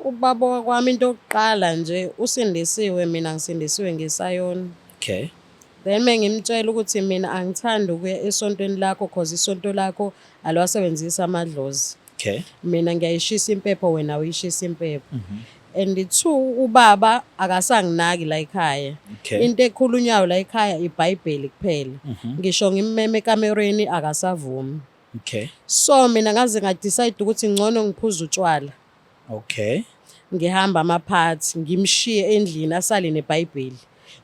Ubaba kwami into yokuqala nje usindisiwe, mina ngisindisiwe ngesayoni. Okay. Then mengimtshela ukuthi mina angithandi ukuya esontweni lakho cause isonto lakho aliwasebenzisi amadlozi. Okay. Mina ngiyayishisa impepho, wena uyishisa impepho. And two, ubaba akasanginaki la ekhaya. Okay. Into ekhulunywayo la ekhaya iBhayibheli kuphela. Ngisho ngimmeme ekamerweni akasavumi. Okay. So mina ngaze nga-decide ukuthi ngcono ngiphuze utshwala. Okay. Ngihamba amaphathi, ngimshiye endlini asale neBhayibheli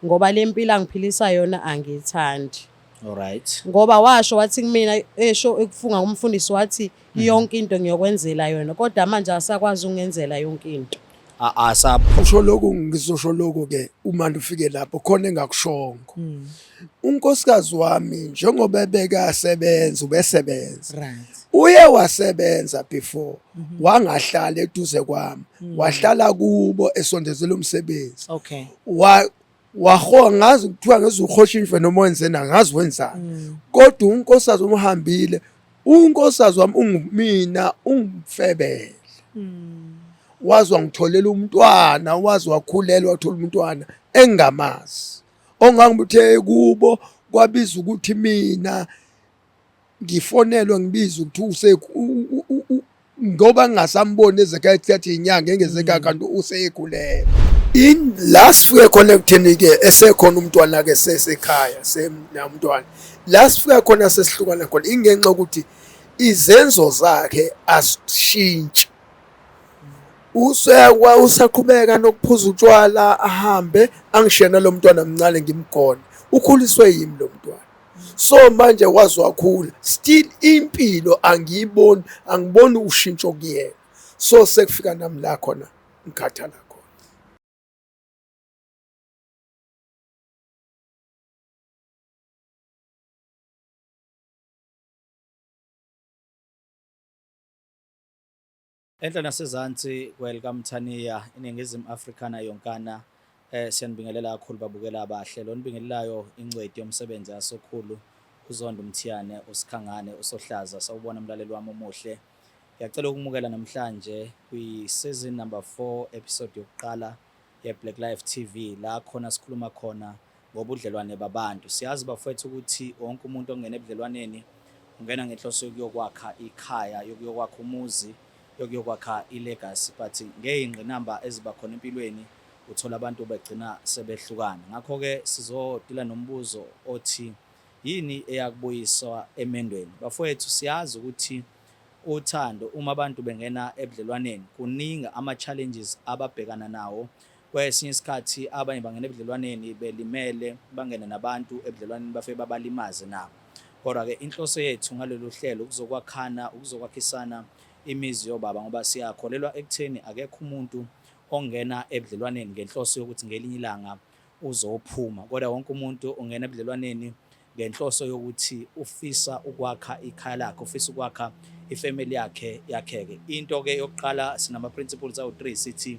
ngoba le mpilo angiphilisa yona angiyithandi. All right. Ngoba washo wathi kumina, esho ekufunga kumfundisi wathi yonke into ngiyokwenzela yona, kodwa manje asakwazi ukungenzela yonke into. Asap. Usho lokhu, ngizosho lokhu ke uma ufike lapho khona engakushongo. Unkosikazi wami njengoba ebekasebenza, ubesebenza. Right. Uye wasebenza before, wangahlala eduze kwami, wahlala kubo esondezela umsebenzi. Okay. Wa wahoa ngazi kuthiwa ngezuhosha imfe noma wenzena ngazi wenzani. Kodwa unkosikazi umhambile, unkosikazi wami ungumina ungifebele. Wazi wangitholela umntwana, wazi wakhulelwa wathola umntwana engamazi. Ongangibuthe kubo kwabiza ukuthi mina ngifonelwe ngibiza ukuthi use ngoba ngingasamboni ezekhaya ethi inyanga engezeka kanti usekhulelwe. In la sifike khona ekutheni ke esekhona umntwana ke sesekhaya semntwana. La sifika khona sesihlukana khona ingenxa ukuthi izenzo zakhe asishintshi. Usekwa usaqhubeka nokuphuza utshwala ahambe angishiye nalo mntwana mncane ngimgone. Ukhuliswe yimi lo mntwana. So manje waze wakhula, still impilo angiyiboni, angiboni ushintsho kuyena. So sekufika nami la khona ngikhathala khona. Enhla nasezansi kwelikaMthaniya, iNingizimu Afrika nayonkana, siyanibingelela kakhulu babukela abahle. Lo nibingelelayo ingcweti yomsebenzi yasokhulu uZondo Mthiyane, uSikhangane, uSohlaza. Sawubona mlaleli wami omuhle. Ngiyacela ukumukela namhlanje kwi-season number 4 episode yokuqala ye-Black Life TV, la khona sikhuluma khona ngobudlelwane babantu. Siyazi bafowethu ukuthi wonke umuntu ongena ebudlelwaneni ungena ngenhloso yokuyokwakha ikhaya, yokuyokwakha umuzi, yokuyokwakha i-legacy, but ngey'ngqinamba eziba khona empilweni uthola abantu begcina sebehlukana. Ngakho-ke sizodila nombuzo othi yini eyakubuyiswa emendweni? Bafowethu, siyazi ukuthi uthando uma abantu bengena ebudlelwaneni kuningi ama-challenges ababhekana nawo. Kwesinye isikhathi abanye bangena ebudlelwaneni belimele, bangene nabantu ebudlelwaneni bafike babalimaze nabo. Kodwa-ke inhloso yethu ngalolu hlelo ukuzokwakhana, ukuzokwakhisana imizi yobaba, ngoba siyakholelwa ekutheni akekho umuntu ongena ebudlelwaneni ngenhloso yokuthi ngelinye ilanga uzophuma. Kodwa wonke umuntu ungena ebudlelwaneni ngenhloso yokuthi ufisa ukwakha ikhaya lakhe, ufisa ukwakha ifamily yakhe yakheke. Into-ke yokuqala, sinama-principles awu-3, sithi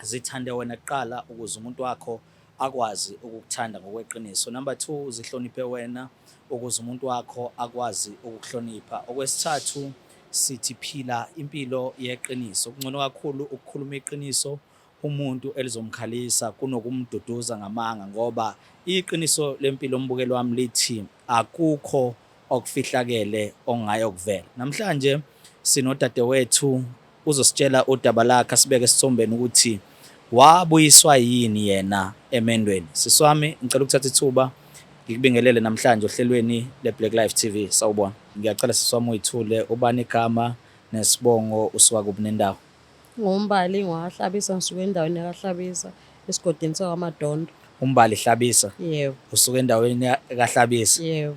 zithande wena kuqala ukuze umuntu wakho akwazi ukukuthanda ngokweqiniso. Number 2, zihloniphe wena ukuze umuntu wakho akwazi ukukuhlonipha. Okwesithathu, sithi phila impilo yeqiniso. Kungcono kakhulu ukukhuluma iqiniso umuntu elizomkhalisa kunokumduduza ngamanga, ngoba iqiniso lempilo mbukeli wami lithi akukho okufihlakele okungayokuvela. Namhlanje sinodadewethu uzositshela udaba lakhe, asibeke esithombeni ukuthi wabuyiswa yini yena emendweni. Sisi wami, ngicela ukuthatha ithuba ngikubingelele namhlanje ohlelweni le-Black Life TV. Sawubona. Ngiyacela sisi wami uyithule, ubani igama nesibongo, usuka kuphi nendawo? NguMbali ngwaHlabisa, ngisuka endaweni yakaHlabisa esigodini sakwaMadondo. UMbali Hlabisa? Yebo. Usuka endaweni kaHlabisa? Yebo.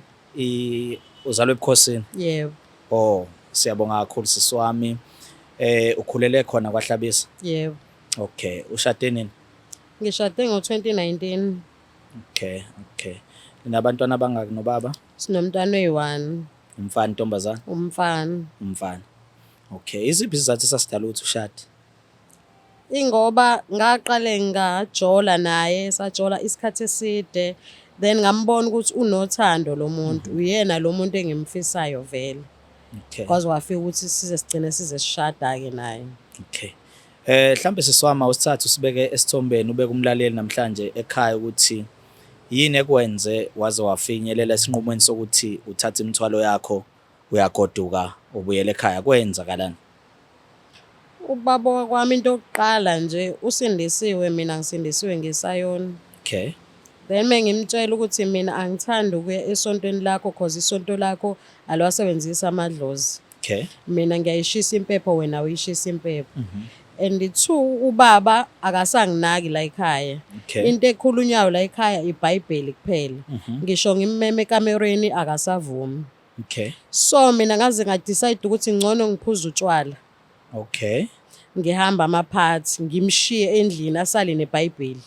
Uzalwe ebukhosini? Yebo. Oh, siyabonga kakhulu sisi wami. Ukhulele khona kwaHlabisa? Yebo. Okay, ushade nini? Ngishade ngo-2019. Okay, okay. Ninabantwana abangaki nobaba? Sinomntwana oyi-1. Umfana, intombazana? Umfana. Umfana. Okay, iziphi izizathu esasidala ukuthi ushade? Ingoba ngaqale ngajola naye, sajola isikhathi eside, then ngambona ukuthi unothando lo muntu, uyena lo muntu engimfisayo vele. Okay. Kwaze wafika ukuthi size sigcine size sishada-ke naye. Okay. Mhlambe siswama usithathe usibeke esithombeni ubeke umlaleli namhlanje ekhaya ukuthi yini ekwenze waze wafinyelela esinqumweni sokuthi uthathe imithwalo yakho uyagoduka ubuyele ekhaya, kwenzakalani? Ubaba wakwami into yokuqala nje usindisiwe, mina ngisindisiwe ngesayoni. Okay. Then mengimtshela ukuthi mina angithandi ukuya esontweni lakho cause isonto lakho aliwasebenzisi amadlozi. Okay. Mina ngiyayishisa impepho wena uyishisa impepho. And two, ubaba akasanginaki la ekhaya. Okay. Into ekhulunywayo la ekhaya iBhayibheli kuphela. Ngisho ngimmeme ekamerweni akasavumi. Okay. So mina ngaze nga-decide ukuthi ngcono ngiphuze utshwala. Okay. Ngihamba amaphathi ngimshiye endlini asale neBhayibheli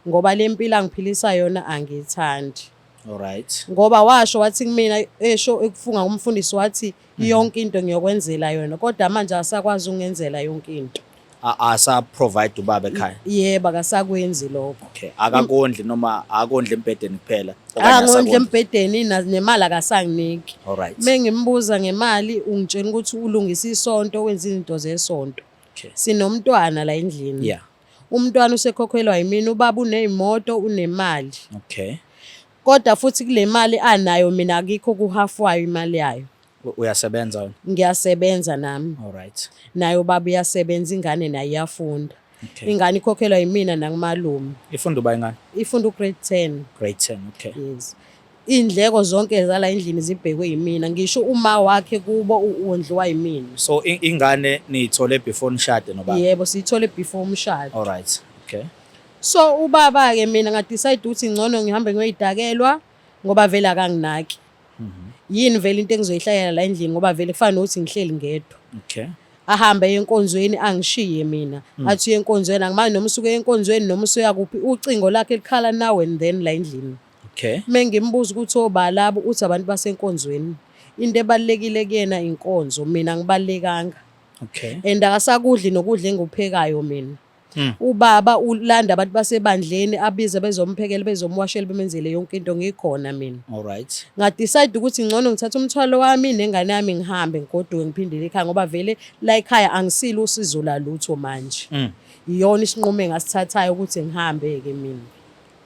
ngoba le mpilo angiphilisa yona angiyithandi. All right. Ngoba washo wathi kumina esho ekufunga kumfundisi wathi yonke into ngiyokwenzela yona kodwa manje asakwazi ukungenzela yonke into. Asa provide ubaba ekhaya. Yebo, akasakwenzi lokho. Okay. Akakondli noma akondli embhedeni kuphela? Okanye Angondli asakondli? embhedeni nemali akasanginiki. All right. Mengimbuza ngemali ungitshela ukuthi ulungisa isonto, wenza izinto zesonto. Okay. Sinomntwana la endlini. Umntwana usekhokhelwa yimina, ubaba uneyimoto, unemali. Okay. Kodwa futhi kule mali anayo mina akikho kuhalf wayo imali yayo. Uyasebenza wena? Ngiyasebenza nami. All right. Naye ubaba uyasebenza, ingane naye iyafunda. Okay. Ingane ikhokhelwa yimina nakumalume. Ifunda uba ingane? Ifunda u-grade 10. Grade 10, okay. Yes. Iy'ndleko zonke zala endlini zibhekwe yimina. Ngisho uma wakhe kubo wondliwa yimina. So ingane niyithole before nishade nobaba? Yebo, siyithole before umshado. All right. Okay. So ubaba-ke mina nga-decide ukuthi ngcono ngihambe ngiyoyidakelwa ngoba vele akanginaki. Yini vele into engizoyihlalela la endlini ngoba vele kufana nokuthi ngihleli ngedwa. Okay. Ahambe aye enkonzweni angishiye mina. Athi uye enkonzweni, angimani noma usuke enkonzweni noma usuya kuphi, ucingo lakhe likhala now and then la endlini. Okay. Mengimbuza ukuthi oba labo, uthi abantu basenkonzweni. Into ebalulekile kuyena inkonzo, mina ngibalulekanga. Okay. And akasakudli nokudla engikuphekayo mina. Ubaba ulanda abantu basebandleni abize bezomphekela, bezomwashela, bemenzele yonke into ngikhona mina. All right. Nga-decide ukuthi ngcono ngithathe umthwalo wami nengane yami ngihambe ngigoduke ngiphindele ekhaya ngoba vele la ekhaya angisilo usizo lalutho manje. Iyona isinqumo engasithathayo ukuthi ngihambe-ke mina.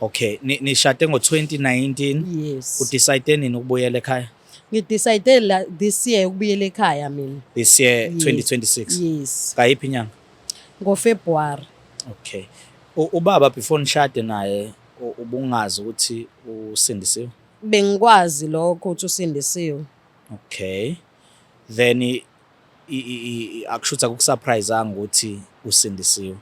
Okay, nishade ngo-2019. Yes. U-decide nini ukubuyela ekhaya? Ngi-decide la this year ukubuyela ekhaya mina. This year, Yes. 2026. Yes. Ngayiphi inyanga? NgoFebruary. Okay. Ubaba before nishade naye ubungazi ukuthi usindisiwe? Bengikwazi lokho ukuthi usindisiwe. Okay. Then akushuthi akukusurprise-anga ukuthi usindisiwe?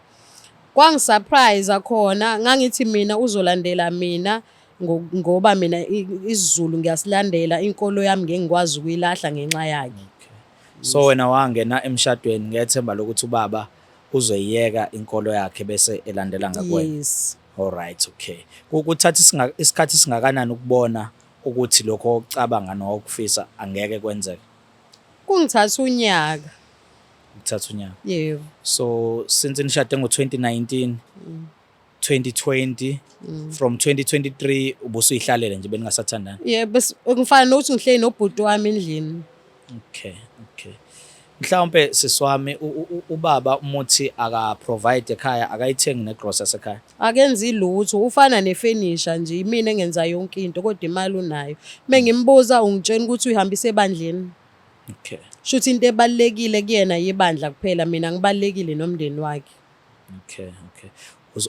Kwangisurprise khona, ngangithi mina uzolandela mina ngoba mina isiZulu ngiyasilandela, inkolo yami ngeke ngikwazi ukuyilahla ngenxa yakhe. Okay. So wena wangena emshadweni ngethemba lokuthi ubaba uzoyiyeka inkolo yakhe bese elandela ngakuwena? Yes. All right, okay. Kuthatha isikhathi singakanani ukubona ukuthi lokho okucabanga nokufisa angeke kwenzeke? Kungithatha unyaka. Kuthatha unyaka. Yebo. So since nishade ngo-2019, 2020, from 2023 ubusuyihlalele nje beningasathandani? Yebo, ngifana nokuthi ngihleli nobhuti wami endlini. Okay, okay. Mhlawumbe sisi wami ubaba umuthi aka provide ekhaya, akayithengi negrosa yasekhaya. Akenzi lutho, ufana nefenisha nje, imina engenza yonke into kodwa imali unayo. Mengimbuza ungitshela ukuthi uyihambise ebandleni. Okay. Shuthi into ebalulekile kuyena yibandla kuphela, mina ngibalulekile nomndeni wakhe. Okay, okay.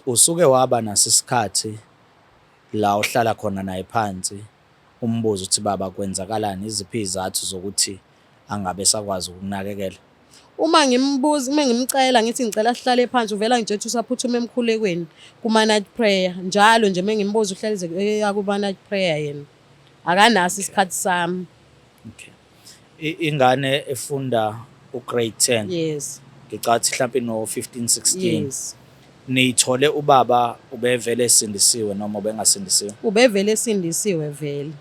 Usuke waba naso isikhathi la ohlala khona naye phansi umbuzo ukuthi baba kwenzakalani, iziphi izathu zokuthi angabe esakwazi ukunakekela? Uma ngimbuza, uma ngimcela ngithi ngicela sihlale phansi, uvela ngitshela ukuthi usaphuthuma emkhulekweni kuma-night prayer. Njalo nje uma ngimbuza uhlale eya kuma-night prayer yena. Akanaso isikhathi sami. Okay. Ingane efunda u-grade 10. Yes. Ngicathi mhlawumbe no 15 16. Yes. Niyithole ubaba ubevele esindisiwe noma ubengasindisiwe? Ubevele esindisiwe vele.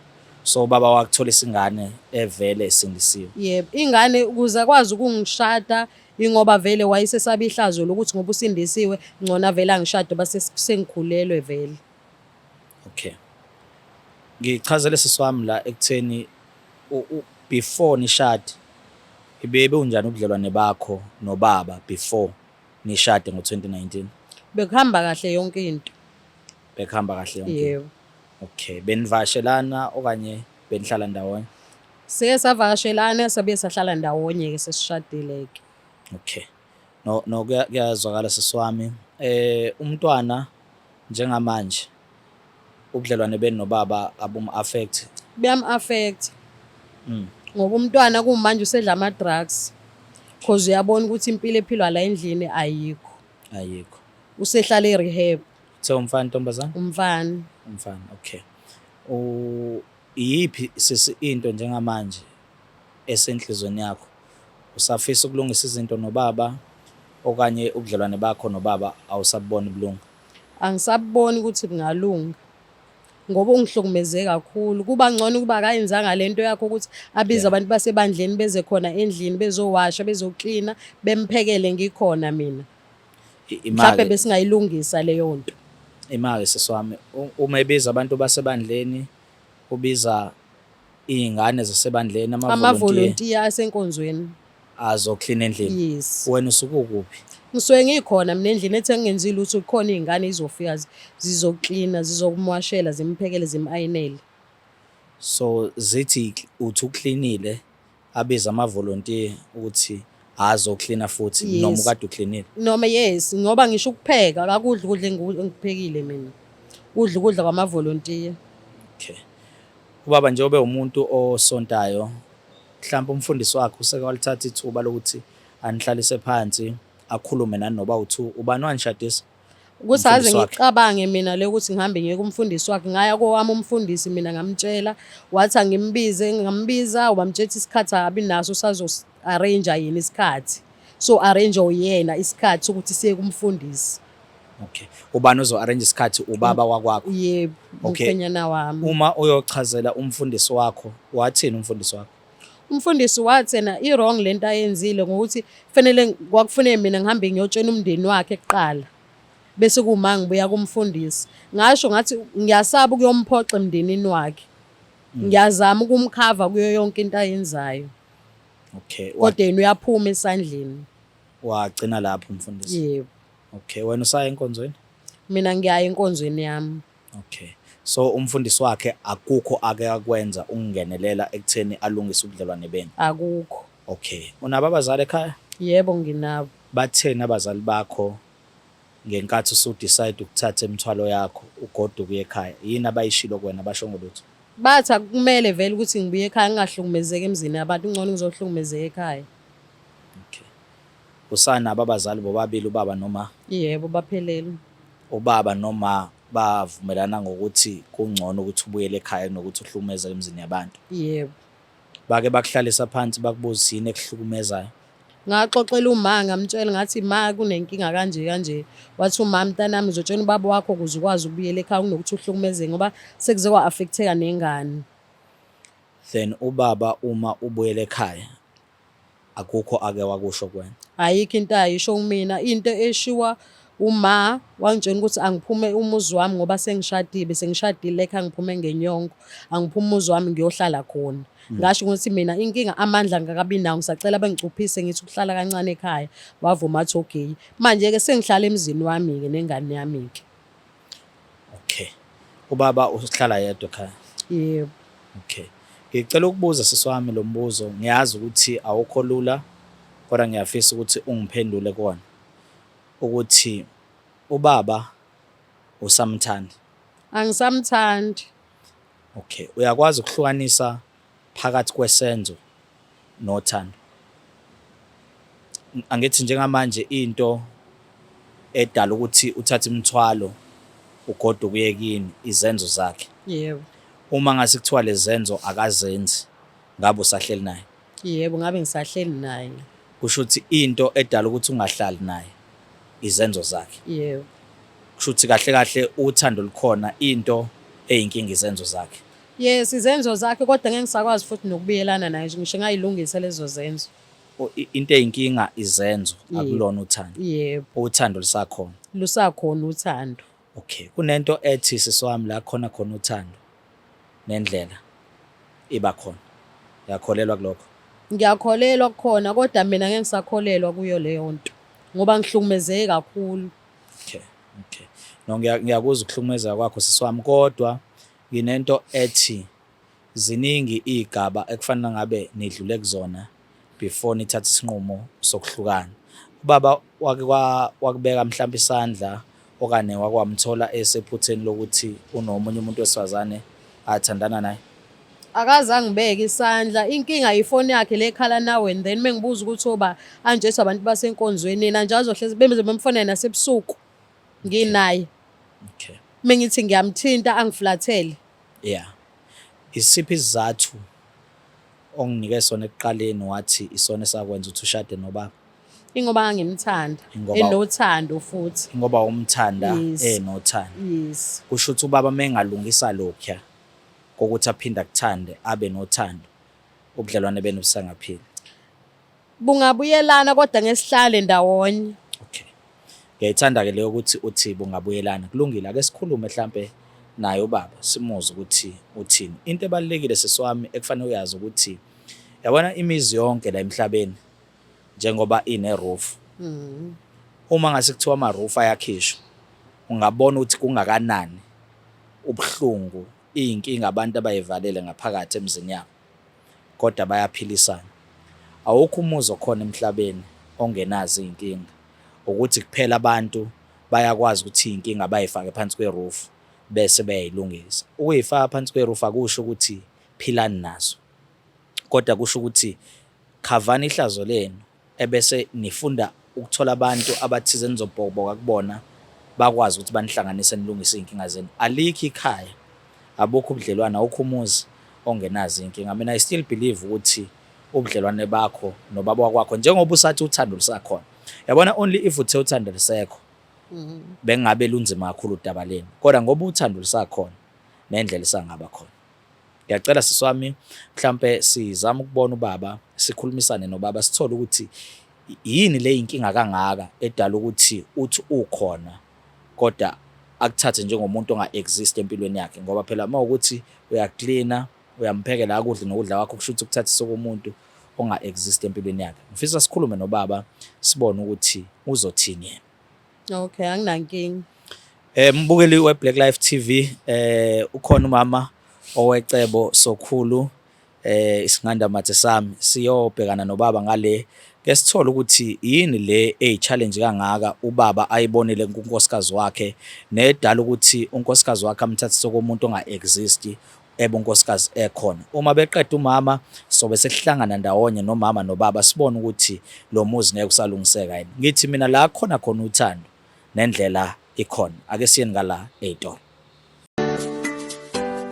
So ubaba wakutholisa ingane evele esindisiwe. Yebo, ingane ukuze akwazi ukungishada ingoba vele wayesesaba ihlazo lokuthi ngoba usindisiwe ngcono avele angishade base sengikhulelwe vele. Okay. Ngichazele sisi wami la ekutheni before nishade ibebe unjani ubudlelwane bakho nobaba before? nishade ngo-2019? Bekuhamba kahle yonke into. Bekuhamba kahle yonke into? Yebo. Okay, benivashelana okanye benihlala ndawonye? Sike savakashelana sabuye sahlala ndawonye-ke sesishadile-ke. Okay. No no kuyazwakala sisi wami. Umntwana njengamanje ubudlelwane benu nobaba abum-affect? Buyam-affect. Ngoba umntwana kumanje usedla ama-drugs. Cause uyabona ukuthi impilo ephilwa la endlini ayikho. Ayikho. Usehlala e-rehab. Uthe umfana ntombazane? Umfana. Umfana, okay. U iyiphi sisi into njengamanje esenhlizweni yakho? Usafisa ukulungisa izinto nobaba okanye ubudlelwane bakho nobaba awusabuboni bulunga? Angisabuboni ukuthi bungalunga ngoba ungihlukumeze kakhulu. Kuba ngcono ukuba akayenzanga le nto yakho ukuthi abize abantu basebandleni beze khona endlini bezowasha, bezoklina, bemphekele ngikhona mina. Mhlawumbe besingayilungisa leyo nto. Imake sisi wami, uma ebiza abantu basebandleni ubiza iy'ngane zasebandleni amavolontiya asenkonzweni azoklina endlini. Yes. Wena usuke ukuphi? Ngisuke ngikhona mina endlini ethi engingenzi lutho kukhona iy'ngane izofika zizoklina zizokumwashela zimphekele zim-ayinele. So zithi uthi uklinile abize amavolontiya ukuthi azoklina futhi noma ukade uklinile? Noma yes, ngoba ngisho ukupheka akakudli ukudla engikuphekile mina. Udla ukudla kwamavolontiya. Okay. Ubaba njengoba ewumuntu osontayo, mhlawumbe umfundisi wakhe useke walithatha ithuba lokuthi anihlalise phansi akhulume nani noba u-two. Ubani owanishadisa? Ukuthi aze ngicabange mina le ukuthi ngihambe ngiye kumfundisi wakhe, ngaya kowami umfundisi mina ngamtshela, wathi angimbize, ngambiza wamtshela ukuthi isikhathi akabi naso usazo-arrange yena isikhathi. So arrange uyena isikhathi sokuthi siye kumfundisi. Okay. Ubani ozo arrange isikhathi ubaba wakwakho? Yebo, Okay. umkhwenyana wami. Uma uyochazela umfundisi wakho, wathini umfundisi wakho? Umfundisi wathi yena i-wrong lento ayenzile ngokuthi fanele kwakufuneka mina ngihambe ngiyotshena umndeni wakhe kuqala. Bese kuma ngibuya kumfundisi. Ngasho ngathi ngiyasaba ukuyomphoxa emndenini wakhe. Ngiyazama ukumkhava kuyo yonke into ayenzayo. Okay. Kodwa yena uyaphuma esandleni. Wagcina lapho umfundisi. Yebo. Okay, wena usaya enkonzweni? Mina ngiyaya enkonzweni yami. Okay. So umfundisi wakhe akukho ake akwenza ukungenelela ekutheni alungise ubudlelwane benu? Akukho. Okay. Unabo abazali ekhaya? Yebo nginabo. Batheni abazali bakho ngenkathi usu-decide ukuthatha imithwalo yakho ugoduke uye ekhaya? Yini abayishilo kuwena abashongo lutho? Bathi akumele vele ukuthi ngibuye ekhaya ngingahlukumezeki emzini yabantu, kungcono ngizohlukumezeka ekhaya. Okay. Usanabo abazali bobabili ubaba noma? Yebo, baphelele. Ubaba noma bavumelana ngokuthi kungcono ukuthi ubuyele ekhaya kunokuthi uhlukumezeke emzini yabantu? Yebo. Bake bakuhlalisa phansi bakubuza yini ekuhlukumezayo? Ngaxoxela uma ngamtshela ngathi ma kunenkinga kanje kanje. Wathi uma mntanami uzotshela ubaba wakho ukuze ukwazi ukubuyela ekhaya kunokuthi uhlukumezeke ngoba sekuze kwa-affect-eka nengane. Then ubaba uma ubuyela ekhaya akukho ake wakusho kuwena? Ayikho into ayisho kumina. Into eshiwa uma wangitshela ukuthi angiphume umuzi wami ngoba sengishadile, sengishadile ekhaya ngiphume ngenyongo. Angiphume umuzi wami ngiyohlala khona. Ngasho ukuthi mina inkinga amandla ngakabi nawo ngisacela bangicuphise ngithi ukuhlala kancane ekhaya. Wavuma athi okay. Manje-ke sengihlala emzini wami-ke nengane yami-ke. Okay. Ubaba uhlala yedwa ekhaya? Yebo. Okay. Ngicela ukubuza sisi wami lo mbuzo, ngiyazi ukuthi awukho lula kodwa ngiyafisa ukuthi ungiphendule kuwona. Ukuthi ubaba usamthanda? Angisamthandi. Okay. Uyakwazi ukuhlukanisa phakathi kwesenzo nothando? Angithi njengamanje into edala ukuthi uthathe imithwalo ugoduke uye kini izenzo zakhe. Yebo. Uma ngase kuthiwa lezi zenzo akazenzi ngabe usahleli naye? Yebo, ngabe ngisahleli naye. Kusho ukuthi into edala ukuthi ungahlali naye izenzo zakhe. Yebo. Kusho ukuthi kahle kahle uthando lukhona into eyinkinga izenzo zakhe. Yes, izenzo zakhe kodwa ngeke ngisakwazi futhi nokubuyelana naye ngisho ngayilungisa lezo zenzo. Into eyinkinga izenzo akulona uthando. Yebo. Uthando lusakhona. Lusakhona uthando. Okay. Kunento ethi sisi wami la khona khona uthando nendlela iba khona. Uyakholelwa kulokho? Ngiyakholelwa kukhona kodwa mina ngeke ngisakholelwa kuyo leyo nto. Ngoba ngihlukumezeke kakhulu. Okay. Okay. No, ngiyakuzwa ukuhlukumezeka kwakho sisi wami, kodwa nginento ethi ziningi iy'gaba ekufanele ngabe nidlule kuzona before nithathe isinqumo sokuhlukana. Ubaba wake wakubeka mhlampe isandla okanye wake wamthola esephutheni lokuthi unomunye umuntu wesifazane athandana naye? Akaze angibeke isandla. Inkinga ifoni yakhe le ekhala now and then mengibuza ukuthi oba anjesu abantu basenkonzweni yena nje azohlezi bemze bemfonela nasebusuku nginaye. Okay. Mengithi ngiyamthinta angiflathele. Yeah. Isiphi isizathu onginike sona ekuqaleni wathi isona esakwenza ukuthi ushade nobaba? Ingoba ngangimthanda, enothando futhi. Ingoba umthanda enothando. Yes. Kusho ukuthi ubaba mengalungisa lokhuya kokuthi aphinde akuthande abe nothando, ubudlelwane benu busangaphila. Bungabuyelana kodwa ngesihlale ndawonye. Okay. Ngiyayithanda-ke leyo ukuthi uthi bungabuyelana. Kulungile, ake sikhulume hlampe naye ubaba simuzwe ukuthi uthini. Into ebalulekile sisi wami ekufanele uyazi ukuthi yabona imizi yonke la emhlabeni njengoba ine-roof. Uma ngase kuthiwa ama-roof ayakhishwa, ungabona ukuthi kungakanani ubuhlungu, iy'nkinga abantu abay'valele ngaphakathi emizini yabo, kodwa bayaphilisana. Awukho umuzi okhona emhlabeni ongenazo iy'nkinga, ukuthi kuphela abantu bayakwazi ukuthi iy'nkinga bay'fake phansi kwe-roof bese beyayilungisa. Ukuy'faka phansi kwe-roof akusho ukuthi philani nazo, kodwa kusho ukuthi khavani ihlazo lenu ebese nifunda ukuthola abantu abathize enizobhokoboka kubona bakwazi ukuthi banihlanganise nilungise iy'nkinga zenu. Alikho ikhaya, abukho ubudlelwane, awukho umuzi ongenazo iy'nkinga. Mina I still believe ukuthi ubudlelwane bakho nobaba wakwakho njengoba usathi uthando lusakhona. Yabona only if uthe uthando lusekho bengabe lunzima kakhulu udaba lenu. Kodwa ngoba uthando lusakhona nendlela isangaba khona. Ngiyacela sisi wami mhlampe sizame ukubona ubaba sikhulumisane nobaba sithole ukuthi yini le inkinga kangaka edala ukuthi uthi ukhona kodwa akuthathe njengomuntu onga-exist empilweni yakhe, ngoba phela uma ukuthi uyaklina uyamphekela akudle nokudla kwakho kusho ukuthi ukuthathisa komuntu onga-exist empilweni yakhe. Ngifisa sikhulume nobaba sibone ukuthi uzothini yena. Okay, anginankinga. Mbukeli we Black Life TV, ukhona umama owecebo sokhulu isinganda mathe sami siyobhekana nobaba ngale ke sithole ukuthi yini le eyi challenge kangaka ubaba ayibonile kunkosikazi wakhe nedala ukuthi unkosikazi wakhe amthathise komuntu onga exist ebe unkosikazi ekhona. Uma beqeda umama sobe sesihlangana ndawonye nomama nobaba sibone ukuthi lo muzi ngeke usalungiseka yini. Ngithi mina la khona khona uthando nendlela ikhona. Ake siyeni ngala ey'tolo.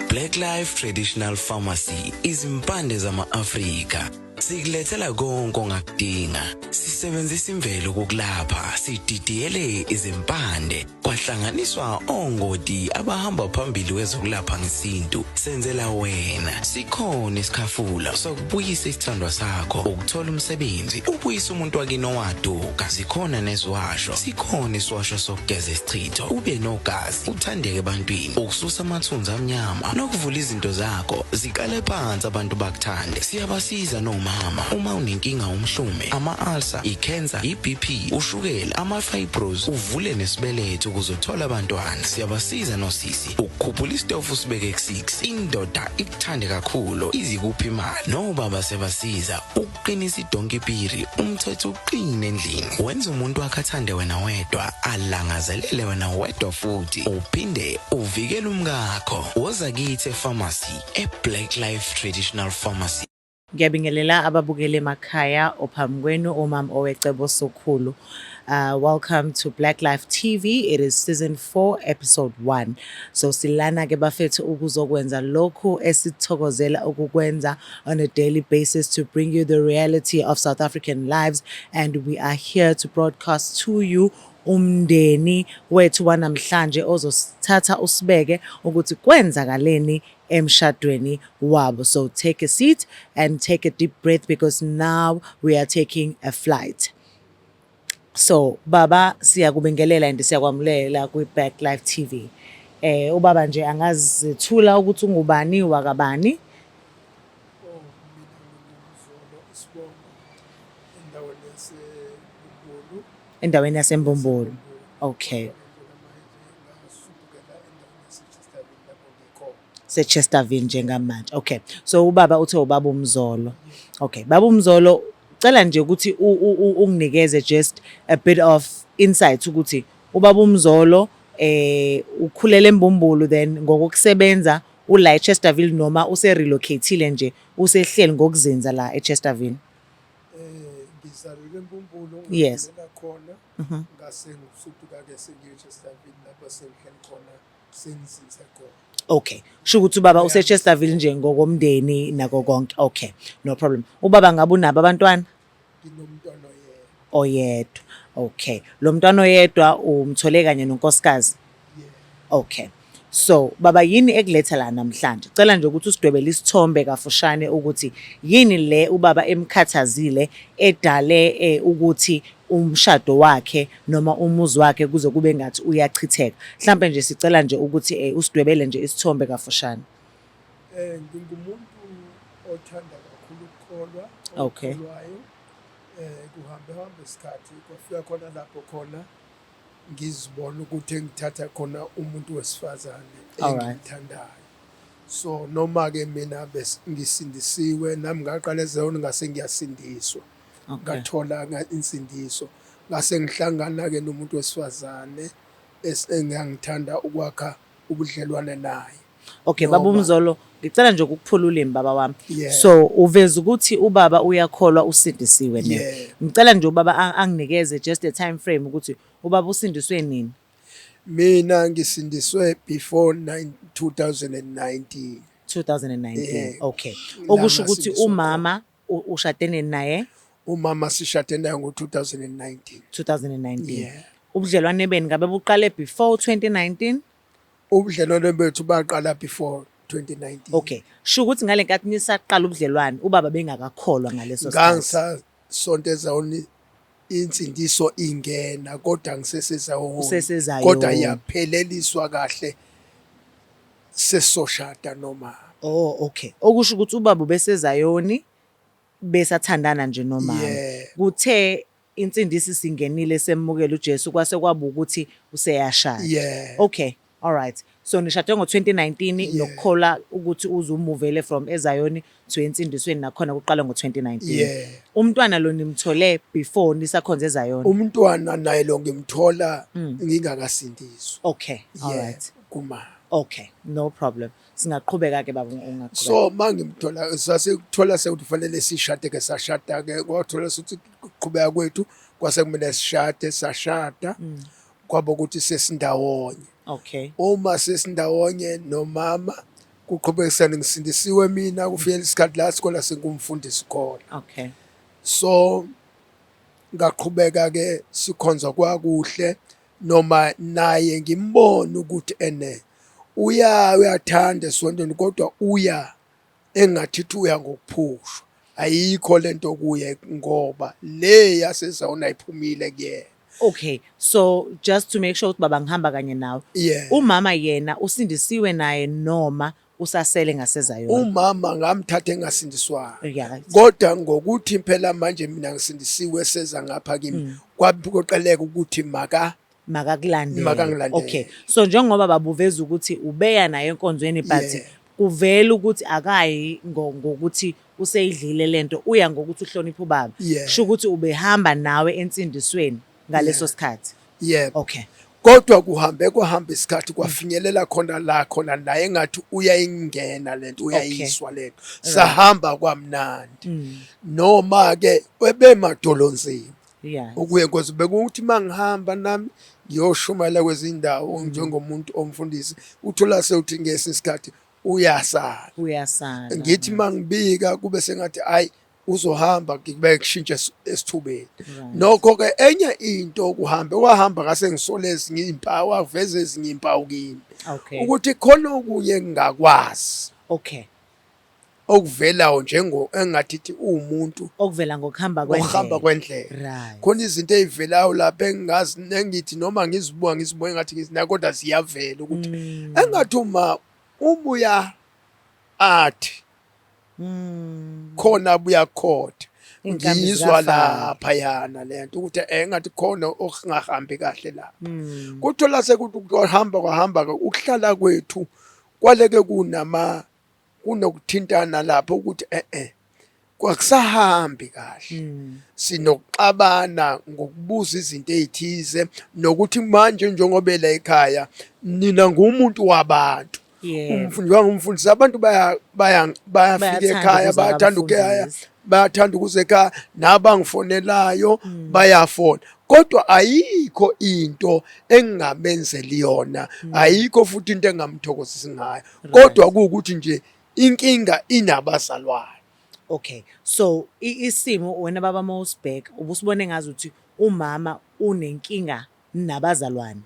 Black Life Traditional Pharmacy, izimpande zama-Afrika. Sikulethela konke ongakudinga. Sisebenzisa imvelo ukukulapha, sididiyele izimpande, kwahlanganiswa ongoti abahamba phambili kwezokulapha ngesintu. Senzela wena. Sikhona isikhafula sokubuyisa isithandwa sakho, ukuthola umsebenzi, ubuyise umuntu wakini owaduka. Zikhona neziwasho. Sikhona isiwasho sokugeza isichitho, ube nogazi, uthandeke ebantwini, ukususa amathunzi amnyama nokuvula izinto zakho ziqale phansi abantu bakuthande. Siyabasiza nomama uma unenkinga umhlume, ama-ulcer, i-cancer, i-BP, ushukela, ama-fibros, uvule nesibeletho ukuze uthole abantwana. Siyabasiza nosisi ukukhuphula isitofu usibeke ku-6, indoda ikuthande kakhulu izikuphi imali. Nobaba siyabasiza ukuqinisa idonki piri, umthetho uqine endlini, wenza umuntu wakhe athande wena wedwa, alangazelele wena wedwa futhi uphinde uvikele umkakho. Woza kithi epharmacy e-Black Life Traditional Pharmacy. Ngiyabingelela ababukeli emakhaya, ophambi kwenu umam owecebo sokhulu. Welcome to Black Life TV. It is season 4, episode 1. So silana ke bafethu ukuzokwenza lokhu esithokozela ukukwenza on a daily basis to bring you the reality of South African lives, and we are here to broadcast to you umndeni wethu wanamhlanje ozosithatha usibeke ukuthi kwenzakaleni emshadweni wabo. So take a seat and take a deep breath because now we are taking a flight. So baba, siyakubingelela and siyakwamulela kwi-Black Life TV. Ubaba nje angazithula ukuthi ungubani wakabani. Oh, mina nginguZolo isibongo endaweni yaseBumbulu. Endaweni yaseMbumbulu. Okay. SeChesterville njengamanje. Okay. So ubaba uthe ubaba uMzolo. Okay. Baba uMzolo, cela nje ukuthi unginikeze just a bit of insight ukuthi ubaba uMzolo ukhulele eMbumbulu, then ngokusebenza ula eChesterville noma use relocate-ile nje, usehleli ngokuzinza la eChesterville? Ngizalelwe eMbumbulu, ngakhulela khona, ngase ngisuduka-ke sengiye eChesterville lapho sengihleli khona, sengizinze khona. Okay. Sho ukuthi ubaba useChesterville nje ngokomndeni nako konke. Okay. No problem. Ubaba ngabe unabo abantwana? Nginomntwana oyedwa. Oyedwa. Okay. Lo mntwana oyedwa umthole kanye nonkosikazi? Yeah. Okay. So, baba, yini ekuletha la namhlanje? Cela nje ukuthi usidwebele isithombe kafushane ukuthi yini le ubaba emkhathazile edale ukuthi umshado wakhe noma umuzi wakhe kuze kube ngathi uyachitheka. Mhlambe nje sicela nje ukuthi usidwebele nje isithombe kafushane. Ngingumuntu othanda kakhulu ukukholwa, okholwayo. Kuhambe hambe isikhathi kwafika khona lapho khona ngizibona ukuthi engithatha khona umuntu wesifazane engimthandayo. So noma ke mina ngisindisiwe nami, ngaqala eZion, ngase ngiyasindiswa. Ngathola insindiso. Ngase ngihlangana ke nomuntu wesifazane engangithanda ukwakha ubudlelwane naye. Okay, baba uMzolo, ngicela nje ukukuphula ulimi, baba wami. So uveza ukuthi ubaba uyakholwa, usindisiwe, ne? Yeah. Ngicela nje ubaba anginikeze just a time frame ukuthi ubaba usindiswe nini? Mina ngisindiswe before 9 2019. 2019. Yeah. Okay. La Okusho ukuthi ngasindiswa. Umama ushadene naye? Umama sishade naye ngo-2019. 2019. Yeah. Ubudlelwane beni ngabe buqale before 2019? Ubudlelwane bethu baqala before 2019. Okay. Sho ukuthi ngale nkathi nisaqala ubudlelwane, ubaba bengakakholwa ngaleso sikhathi. Ngangisasonta eZayoni, insindiso ingena kodwa ngisesezayoni. UseseZayoni. Kodwa yapheleliswa kahle sesoshada noma. Oh, okay. Okusho ukuthi ubaba ubesezayoni besathandana nje nomama. Yeah. Kuthe insindiso isingenile, semukela uJesu, kwase kwaba ukuthi useyashada. Yeah. Okay. All right. So nishade ngo-2019. Yeah. Nokukholwa ukuthi uze umuvele from eZayoni to ensindisweni nakhona kuqala ngo-2019. Yeah. Umntwana lo nimthole before nisakhonza eZayoni? Umntwana naye lo ngimthola ngingakasindiswa. Okay. All Yeah. right. Kuma. Okay, no problem. Singaqhubeka ke, baba, ungaqhubeka. So mangimthola, sasikuthola sekuthi kufanele sishade ke, sashada ke, kwathola sithi kuqhubeka kwethu kwase kumele sishade, sashada, kwaba ukuthi sesindawonye. Uma sesindawonye nomama kuqhubekisana, ngisindisiwe mina, kufika isikhathi la sikole sengumfundisi khona. So ngaqhubeka ke sikhonza, kwakuhle, noma naye ngimbona ukuthi ene uya uyathanda esontweni, kodwa uya engathi uya ngokuphushwa, ayikho lento kuye ngoba le yaseZayoni ayiphumile kuyena. Okay. So just to make sure ukuthi baba ngihamba kanye nawe. Yeah. Umama yena usindisiwe naye noma usasele ngaseZayoni? Umama ngamthatha engasindiswanga. Kodwa ngokuthi phela manje mina ngisindisiwe, seza ngapha kimi, kwaphoqeleka ukuthi maka Makakulandele. Makangilandele. Okay. So njengoba babuveza ukuthi ubeya naye enkonzweni, but kuvela ukuthi akayi ngokuthi useyidlile lento, uya ngokuthi uhloniphe ubaba. Yeah. Sho ukuthi ubehamba nawe ensindisweni ngaleso sikhathi. Yebo. Okay. Kodwa kuhambe kwahamba isikhathi, kwafinyelela khona la khona naye engathi uyayingena lento, uyayiswa lento, sahamba kwamnandi, noma ke ebemadolonzima ukuye nkosi, bekuthi mangihamba nami ngiyoshumayela kwezindawo njengomuntu omfundisi, uthola sewuthi ngesinye isikhathi uyasala. Uyasala. Ngithi mangibika kube sengathi ayi, uzohamba, ngikubeke kushintshe esithubeni. Nokho ke enye into, kuhambe wahamba ngase ngisole ezinye izimpawu, aveze ezinye impawu kimi ukuthi khona okunye engingakwazi okuvelayo, njengo engathi uwumuntu Okuvela ngokuhamba ngokuhamba kwendlela. Kwendlela. Khona izinto ey'velayo lapha engingazi, nengithi noma ngizibuka ngizibuke engathi ngizinayo, kodwa ziyavela ukuthi engathi uma ubuya athi khona buyakhotha. Iy'nkambi Ngiyizwa zikaFaro. lapha yana lento ukuthi engathi khona okungahambi kahle lapha. Kuthola sekuthi kuhamba kwahamba ke ukuhlala kwethu kwaleke kunama kunokuthintana lapho ukuthi kwakusahambi kahle. Sinokuxabana ngokubuza izinto ezithize nokuthi manje njengoba ela ekhaya nina ngumuntu wabantu. Njengoba ngumfundisi abantu bayafika ekhaya bayathanda ukuya bayathanda ukuza ekhaya nabangifonelayo bayafona kodwa ayikho into engingabenzeli yona ayikho futhi into engamthokozisi ngayo kodwa kuwukuthi nje inkinga inabazalwane. Okay, so isimo wena baba mawusibheka ubusibone ngazi ukuthi umama unenkinga nabazalwane.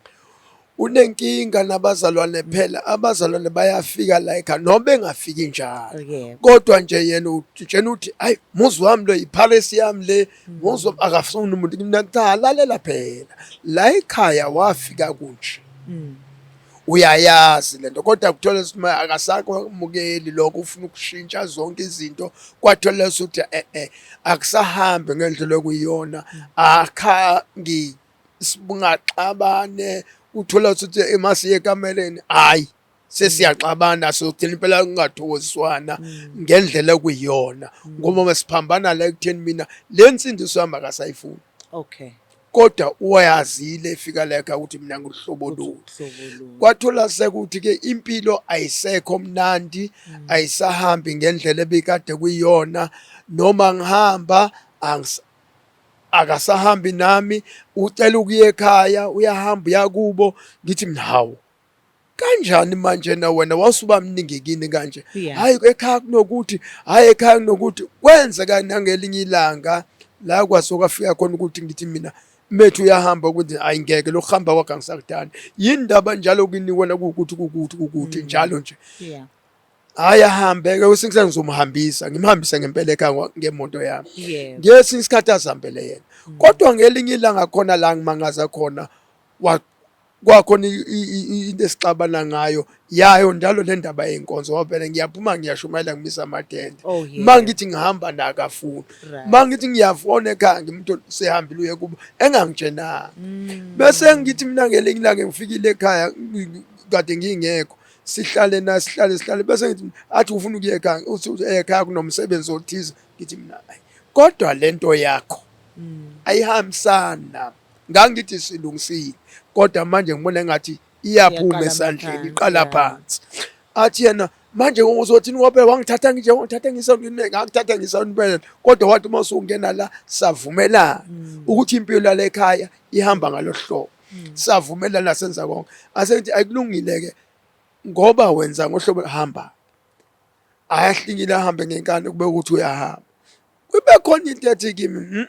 Unenkinga nabazalwane phela abazalwane bayafika la ekhaya noma bengafiki njalo. Kodwa nje yena utshena uthi ayi muzi wami lo ipalace yami le muzi wami akafuni umuntu mina cha lalela phela la ekhaya wafika kunje. Uyayazi lento kodwa kuthola ukuthi akasakwamukeli lokho ufuna ukushintsha zonke izinto kwathola ukuthi akusahambi ngendlela okuyiyona akha ngi singaxabane uthola ukuthi emasiye ekamereni hayi sesiyaxabana sogcina impela kungathokoziswana ngendlela okuyiyona ngoba siphambana la ekutheni mina le nsindiso yami akasayifuni. Okay. Kodwa wayazile efika lekha ukuthi mina ngihlobo lolu. Kwathola sekuthi ke impilo ayisekho mnandi ayisahambi ngendlela ebikade kuyiyona noma ngihamba akasahambi nami ucela ukuya ekhaya uyahamba uyakubo ngithi mina hawu kanjani manje na wena wasuba mningi kini kanje hayi ekhaya kunokuthi hayi ekhaya kunokuthi kwenzeka nangelinye ilanga la kwasuka fika khona ukuthi ngithi mina methu uyahamba ukuthi hayi ngeke lokuhamba kwakhe angisakuthandi yini ndaba njalo kini wena kuwukuthi kukuthi kukuthi njalo nje. Hayi ahambe ke kwesinye isikhathi ngizomhambisa ngimhambise ngempela ekhaya ngemoto yami. Ngesinye isikhathi azihambele yena. Kodwa ngelinye ilanga khona la ngimangaza khona kwakhona into esixabana ngayo yayo njalo le ndaba yenkonzo ngoba phela ngiyaphuma ngiyashumayela ngimisa amatende. Oh, yeah. Uma ngithi ngihamba naye akafuni. Uma ngithi ngiyafona ekhaya ngimthole sehambile uye kubo engangitshenanga. Bese ngithi mina ngelinye ilanga ngifikile ekhaya kade ngingekho sihlale na sihlale sihlale bese ngithi athi ufuna ukuya ekhaya uthi ekhaya kunomsebenzi othize ngithi mina ayi kodwa lento yakho ayihambisani nami ngangithi silungisile kodwa manje ngibona engathi iyaphuma Iyaqala esandleni phansi, iqala yeah. phansi athi yena manje uzothini ngoba phela wangithatha nje wangithatha ngisawunile ngakuthatha ngisawunibele kodwa wathi uma usungena la savumelana ukuthi impilo yale ekhaya ihamba ngalohlobo savumelana senza konke asethi ayikulungile ke ngoba wenza ngohlobo hamba ayahlinkile ahambe ngenkani kube ukuthi uyahamba kube khona into ethi kimi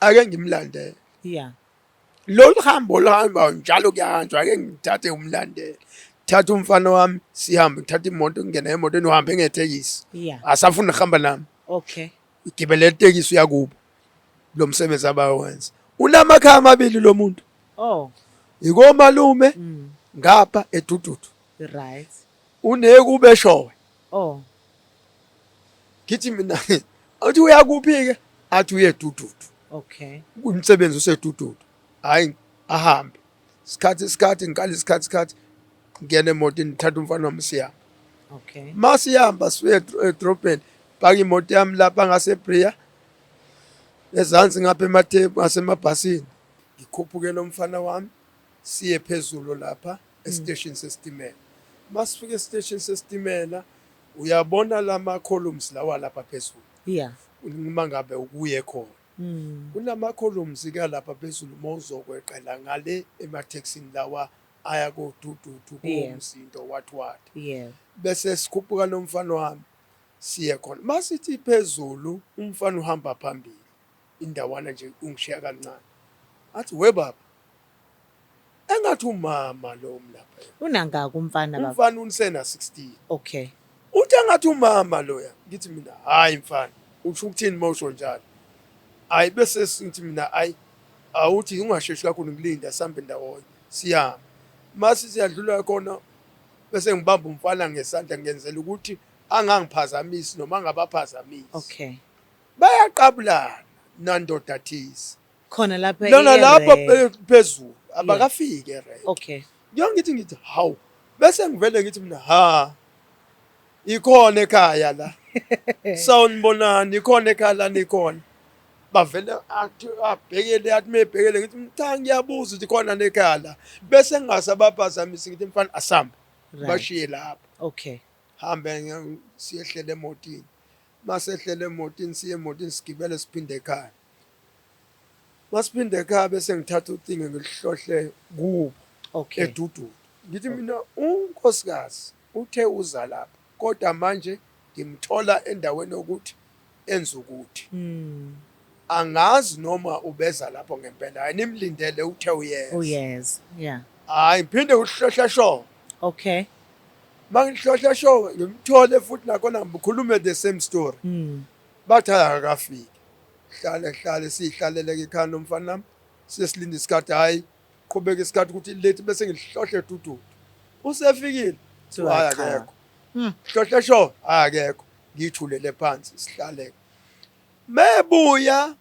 ake ngimlandele yeah lolu hambo luhamba njalo kuyahanjwa ake ngithathe umlandele thatha umfana wami sihambe ngithatha imoto ngingena emotweni uhambe ngetekisi yeah asafuni ukuhamba nami okay igibele itekisi uyakubo lo msebenzi abawenza unamakhaya amabili lo muntu oh ikomalume ngapha edududu right unekube eshowe oh ngithi mina uthi uyakuphi ke athi uye edududu okay umsebenzi usedududu hayi ahambe isikhathi isikhathi ngiqala isikhathi isikhathi ngene emotweni ngithatha umfana wami siyahamba okay masihamba siye edrobheni paka imoto yami lapha ngaseBria ezansi ngapha emathepu ngasemabhasini ngikhuphuke lo mfana wami siye phezulu lapha esiteshini sesitimela masifika esiteshini sesitimela uyabona lama columns lawa lapha phezulu yeah uma ngabe ukuye khona kunama columns ke lapha phezulu mawuzokweqela ngale emathekisini lawa aya kodududu komsindo what what yeah bese sikhuphuka nomfana wami siye khona masithi phezulu umfana uhamba phambili indawana nje ungishiya kancane athi we baba engathi umama lo mlapha unangaki umfana baba umfana unisena 16 okay uthi engathi umama loya ngithi mina hayi mfana usho ukuthini mawusho njalo hayi bese sithi mina hayi awuthi ungasheshi kakhulu ngilinda sambe ndawonye siyahamba mase siyadlula khona bese ngibamba umfana ngesandla ngenzela ukuthi angangiphazamisi noma angabaphazamisi okay. Bayaqabulana nandoda thize. Khona lapha Lona lapha e-rank. phezulu abakafiki erenke. Okay. Ngiyo ngithi hawu bese ngivele ngithi mina ha ikhona ekhaya la. Sawunibonani ikhona ekhaya la nikhona. Bavele athi abhekele athi mebhekele ngithi cha ngiyabuza ukuthi khona nekhaya la. Bese ngingasabaphazamisi ngithi mfana asambe. Right. Bashiye lapho. Okay. Hambe siyehlele emotini. Masehlele emotini siye emotini sigibele siphinde ekhaya. Masiphinde ekhaya bese ngithatha ucingo ngilihlohle kubo edududu. Ngithi mina unkosikazi uthe uza lapha kodwa manje ngimthola endaweni yokuthi enza ukuthi. Angazi noma ubeza lapho ngempela. Hayi nimlindele uthe uyeza. Uyeza. Yeah. Hayi ngiphinde ngihlohla sho. Okay. Mangihlohla sho ngimthole futhi nakhona ngikhulume the same story. Bathi akakafiki. Hlale hlale sihlalele ekhaya nomfana nami. Sesilinde isikhathi hayi qhubeka isikhathi ukuthi lethi bese ngihlohle dududu. Usefikile. Kuthiwa Hayi cha. akekho. Hlohla sho akekho. Ngithulele phansi sihlale. Mebuya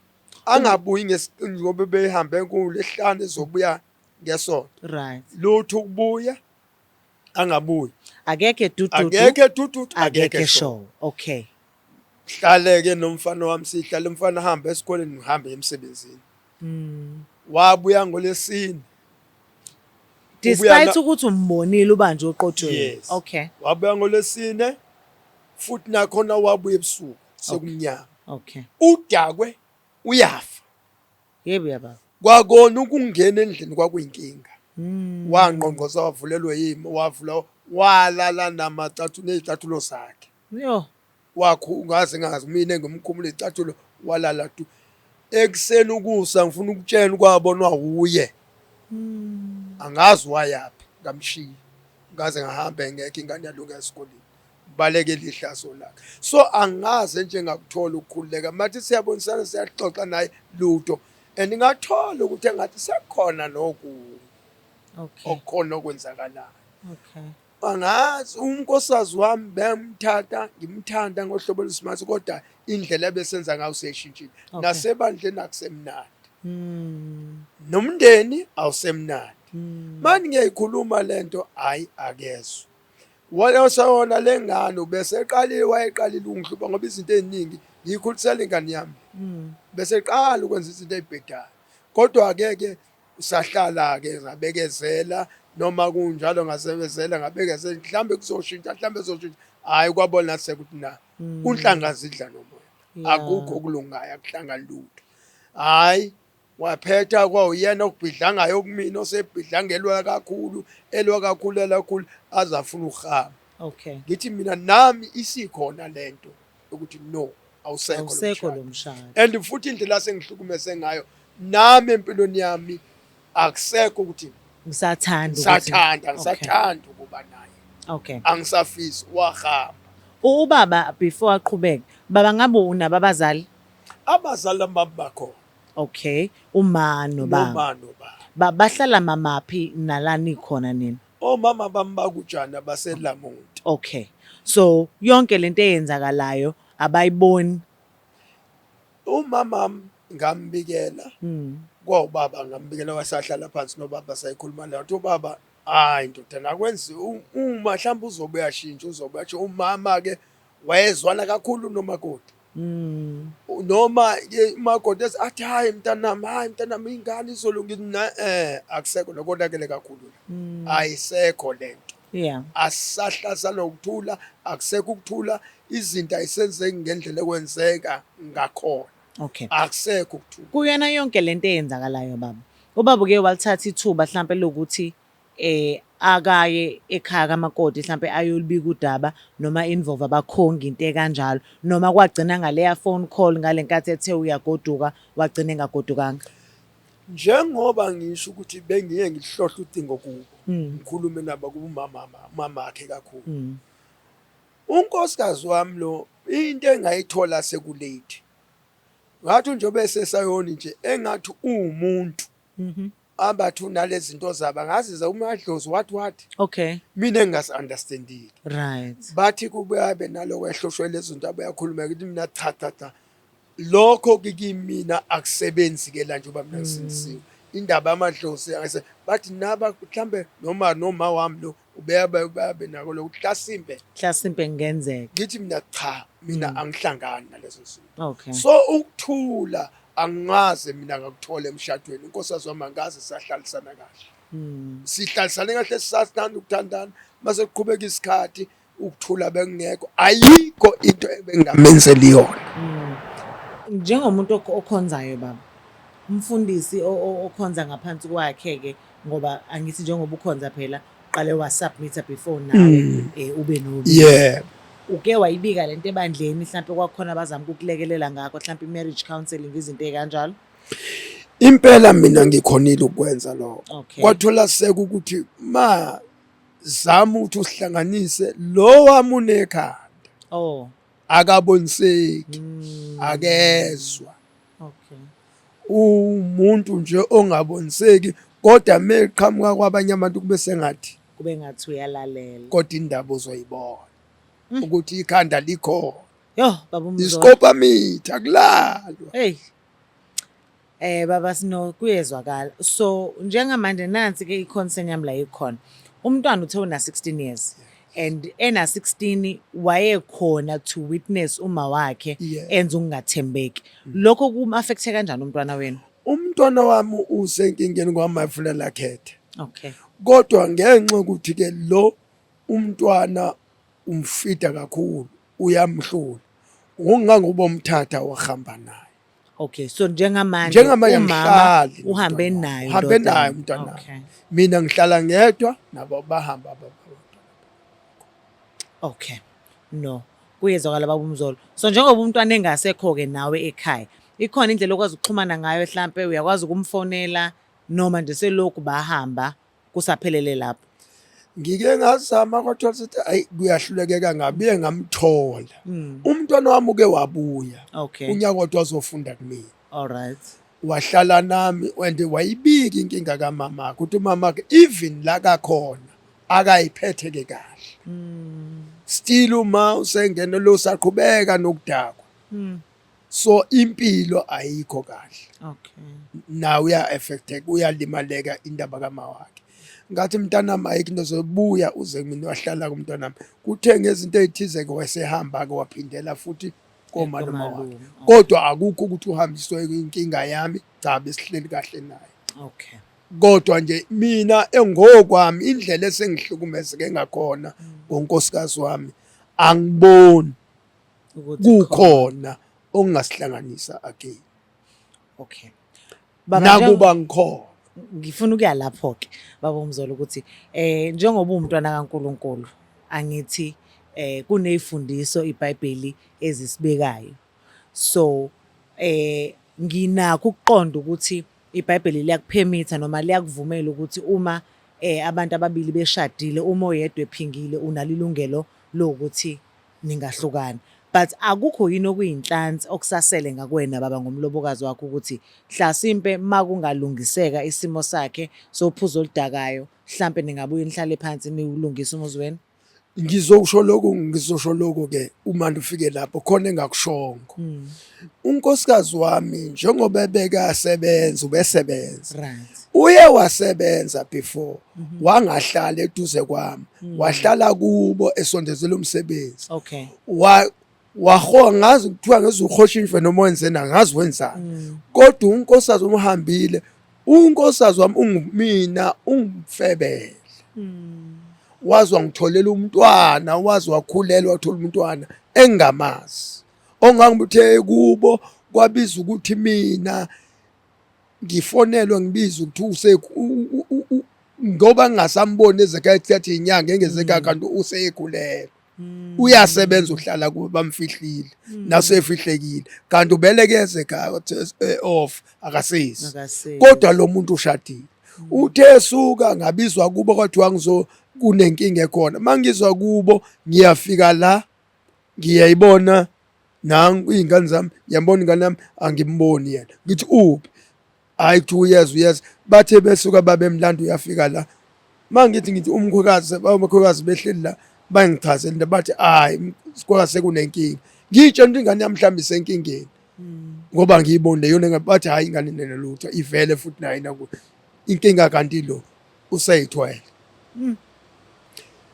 angabuyi ngoba behambe kulesihlanu ezobuya ngesonto. Right. Lutho ukubuya angabuyi. Akekho edududu. Akekho edududu akekho akekho sho. show. Okay. Hlaleke nomfana wami sihlale umfana ahambe esikoleni ngihambe emsebenzini. Wabuya ngolesine. Ubuya Despite ukuthi umbonile ubanje oqotshweni. Yes. Okay. Wabuya ngolesine futhi nakhona wabuya ebusuku sekumnyama. Okay. Udakwe uyafa. Yebo yababa. Kwakona ukungena endlini kwakuyinkinga. Wangqongqoza wavulelwe yimi wavula walala namacathulo nezicathulo zakhe. Yo. Wakho ngaze ngazi mina ngimkhumula izicathulo walala tu. Ekuseni ukusa ngifuna ukutshela kwabonwa uye. Angazi wayaphi ngamshiya. Ngaze ngahambe ngekho ingane yalunga esikoleni. Balekela ihlazo lakhe. So angaze nje ngakuthola ukukhululeka. Mathi siyabonisana siyaxoxa naye lutho. And ngathola ukuthi engathi sekukhona noku Okay. okukhona okwenzakalayo. Okay. Angazi unkosikazi wami bemthatha ngimthanda ngohlobo olusimasi kodwa indlela ebesenza ngayo seyishintshile. Okay. Nasebandleni akusemnandi. Nomndeni awusemnandi. Manje ngiyayikhuluma lento hayi akezwa. Wayosawona lengane ubeseqalile wayeqalile ungihlupha ngoba izinto eziningi ngiyikhulisela ingane yami. Bese eqala ukwenza izinto ezibhedayo. Kodwa ke ke sahlala ke ngabekezela noma kunjalo ngasebenzela ngabekezela mhlambe kuzoshintsha mhlambe kuzoshintsha hayi kwabona sekuthi na unhlanga zidla nomoya akukho okulungayo akuhlangani lutho hayi waphetha kwawuyena okubhidlangayo kumina osebhidlangelwa kakhulu elwa kakhulu elakhulu azafuna ukuhamba. Okay. Ngithi mina nami isikhona lento ukuthi no awusekho lo Awusekho mshado. lo mshado. And futhi indlela asengihlukumeze ngayo nami empilweni yami akusekho ukuthi Ngisathanda ukuthi- ngisathanda Okay. ngisathanda ukuba naye. Okay. Angisafisi wahamba. Ubaba before aqhubeke, baba ngabe unabo abazali? Abazali bami bakhona. Okay, uma nobaba. Noma nobaba. Ba bahlala mamaphi nala nikhona nina? Omama bami bakujana baseLamonti. Okay. So yonke lento eyenzakalayo abayiboni. Umama ngambikela. Kwawubaba ngambikela wasahlala phansi nobaba sayikhuluma la. Wathi ubaba hayi ndodana akwenzi uma mhlawumbe uzobe uyashintsha uzobe uyashintsha. Umama ke wayezwana kakhulu nomakoti. Noma ke umakoti ethi athi hayi mntanami hayi mntanami ingane izolunga na akusekho lokonakele kakhulu la. Ayisekho lento. Yeah. Asisahlasela ukuthula akusekho ukuthula izinto ayisenzeki ngendlela ekwenzeka ngakhona. Okay. Akusekho ukuthula. Kuyona yonke lento eyenzakalayo baba. Ubaba uke walithatha ithuba mhlambe lokuthi akaye ekhaya kamakoti mhlambe ayolibika udaba noma involve abakhongi into ekanjalo noma kwagcina ngaleya phone call ngalenkathi ethe uyagoduka wagcina engagodukanga. Njengoba ngisho ukuthi bengiye ngihlohla ucingo kubo ngikhulume nabo kumama mama wakhe kakhulu. Unkosikazi wami lo into engayithola sekulate. Ngathi njengoba esesayoni nje engathi uwumuntu. Abathi unalezi zinto zabo ngazi za umadlozi wathi wathi. Okay. Mina engingasi understandile. Right. Bathi kubuya abe naloko ehloshwe lezi zinto abuyakhuluma ukuthi mina cha cha cha. Lokho kikimina akusebenzi ke la njengoba mina ngisindisiwe. Indaba yamadlozi angise bathi naba mhlambe noma noma wami lo ubeyabe babe nako lokhu hlasimbe. Hlasimpe kungenzeka. Ngithi mina cha, mina angihlangani nalezo zinto. Okay. So ukuthula angaze mina ngakuthola emshadweni, unkosikazi wami angaze sahlalisana kahle. Sihlalisane kahle sisathanda ukuthandana, mase kuqhubeka isikhathi ukuthula bekungekho, ayikho into ebengingamenzeli yona. Njengomuntu okhonzayo baba, umfundisi okhonza ngaphansi kwakhe ke, ngoba angithi njengoba ukhonza phela uqale wasubmit before nawe ube no Yebo. Uke wayibika lento ebandleni, mhlampe kwakhona abazama ukukulekelela ngakho, mhlampe i-marriage counseling, izinto ey'kanjalo? Impela mina ngikhonile ukwenza lokho. Okay. Kwathola seka ukuthi ma zama ukuthi usihlanganise lo wami unekhanda. Oh. Akaboniseki. Akezwa. Okay. Umuntu nje ongaboniseki, kodwa meqhamuka kwabanye abantu kube sengathi kube ngathi uyalalela. Kodwa indaba uzoyibona ukuthi ikhanda likhona. Yo, baba uMzolo. Isikopamithi akulalwa. Hey. Baba Sino, kuyezwakala. So njengamanje nansi ke i-concern yami la ikhona. Umntwana uthe una 16 years and ena 16 wayekhona to witness uma wakhe enza ukungathembeki. Lokho kum-affecte kanjani umntwana wenu? Umntwana wami usenkingeni kwamafulela khethe. Okay. Kodwa ngenxa ukuthi ke lo umntwana umfida kakhulu, uyamhlula. Ungangoba umthatha wahamba naye. Okay, so njengamanje njengamanje umama angihlali uhambe nomntwana. Naye uhambe indodana. Naye umntwana. Okay. Mina ngihlala ngedwa nabo bahamba Okay. No. Kuyezwakala baba uMzolo. So njengoba umntwana engasekho ke nawe ekhaya, ikhona indlela okwazi ukuxhumana ngayo, mhlambe uyakwazi ukumfonela noma nje selokhu bahamba kusaphelele lapho? Ngike ngazama kwathiwa ukuthi ayi kuyahlulekeka, ngabuye ngamthola. Umntwana wami uke wabuya. Unyaka kodwa wazofunda kumina. All right. Wahlala nami and wayibika inkinga kamama ukuthi umama even la kakhona akayiphethe ke kahle. Still uma usengena lo saqhubeka nokudakwa. So impilo ayikho kahle. Nawe uya affected, uyalimaleka indaba kama wakhe. Ngathi mntanami ayikho into, zobuya uze kumina, wahlala kumntanami. Kuthe ngezinto ezithize ke wesehamba ke waphindela futhi komalume wakhe. Komalume. Kodwa akukho ukuthi uhambiswe inkinga yami, cha, besihleli kahle naye. Kodwa nje mina engokwami indlela esengihlukumezeke ngakhona ngonkosikazi wami, angiboni ukuthi kukhona okungasihlanganisa again. Okay. Baba, Nakuba ngikhona. Ngifuna ukuya lapho ke baba uMzolo ukuthi njengoba uwumntwana kaNkuluNkulu, angithi kunezifundiso iBhayibheli ezisibekayo, so nginakho ukuqonda ukuthi iBhayibheli liyakuphemitha noma liyakuvumela ukuthi uma abantu ababili beshadile, uma oyedwa ephingile unalo ilungelo lokuthi ningahlukana, but akukho yini okuyinhlansi okusasele ngakuwena baba ngomlobokazi wakho ukuthi hlasimpe makungalungiseka isimo sakhe sophuzo oludakayo, hlampe ningabuye nihlale phansi niwulungise umuzi wenu? Ngizosho lokhu, ngizosho lokho ke uma ufike lapho khona engakushongo. Unkosikazi wami njengoba ebekasebenza, ubesebenza. Uye wasebenza before, wangahlala eduze kwami, wahlala kubo esondezela umsebenzi. Wa waho ngazi kuthiwa ngezuhosha imfe noma wenzena, ngazi wenzani. Kodwa unkosikazi umhambile, unkosikazi wami ungumina ungifebele. Wazi wangitholela umntwana, wazi wakhulelwa wathola umntwana engamazi. Ongangibuthe kubo kwabiza ukuthi mina ngifonelwe ngibiza ukuthi use ngoba ngingasamboni ezekhaya ethi inyanga engezeka kanti usekhulelwe. Uyasebenza, uhlala kubo, bamfihlile nasefihlekile kanti ubelekeze ekhaya off akasisi. Akasisi. Kodwa lo muntu ushadile. Uthe esuka ngabizwa kubo kwathiwa ngizo kunenkinga ekhona. Mangizwa kubo ngiyafika la ngiyayibona nangu iy'ngane zami, ngiyambona ingane yami, angimboni yena. Ngithi uphi? Hayi, kuthi uyeza uyeza. Bathe besuka babemlanda uyafika la. Mangithi ngithi umkhwekazi, umkhwekazi behleli la bangichazela into bathi hayi sikhwekazi sekunenkinga. Ngiyitshela ukuthi ingane yami mhlawumbe isenkingeni. Ngoba ngiyibonile yona ngabathi hayi ingane inenelutho ivele futhi nayo inaku inkinga kanti lo useyithwele.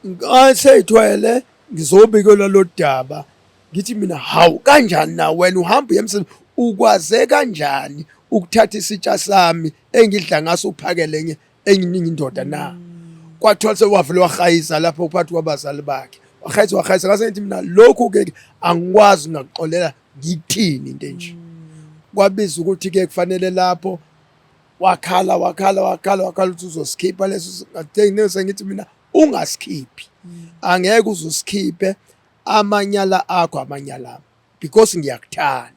Ngaseyithwele ngizobikelwa lo daba ngithi mina hawu kanjani na wena uhamba uye emsebenzini ukwaze kanjani ukuthatha isitsha sami engidla ngaso uphakele enye enginingi indoda na kwathiwa sewavele wahayisa lapho phakathi kwabazali bakhe wahayisa wahayisa ngase ngithi mina lokhu ke angikwazi ngakuxolela ngithini into enje kwabiza ukuthi ke kufanele lapho wakhala wakhala wakhala wakhala ukuthi uzosikhipha leso ngathi ngithi mina ungasikhiphi angeke uzusikhiphe amanyala akho amanyala ami because ngiyakuthanda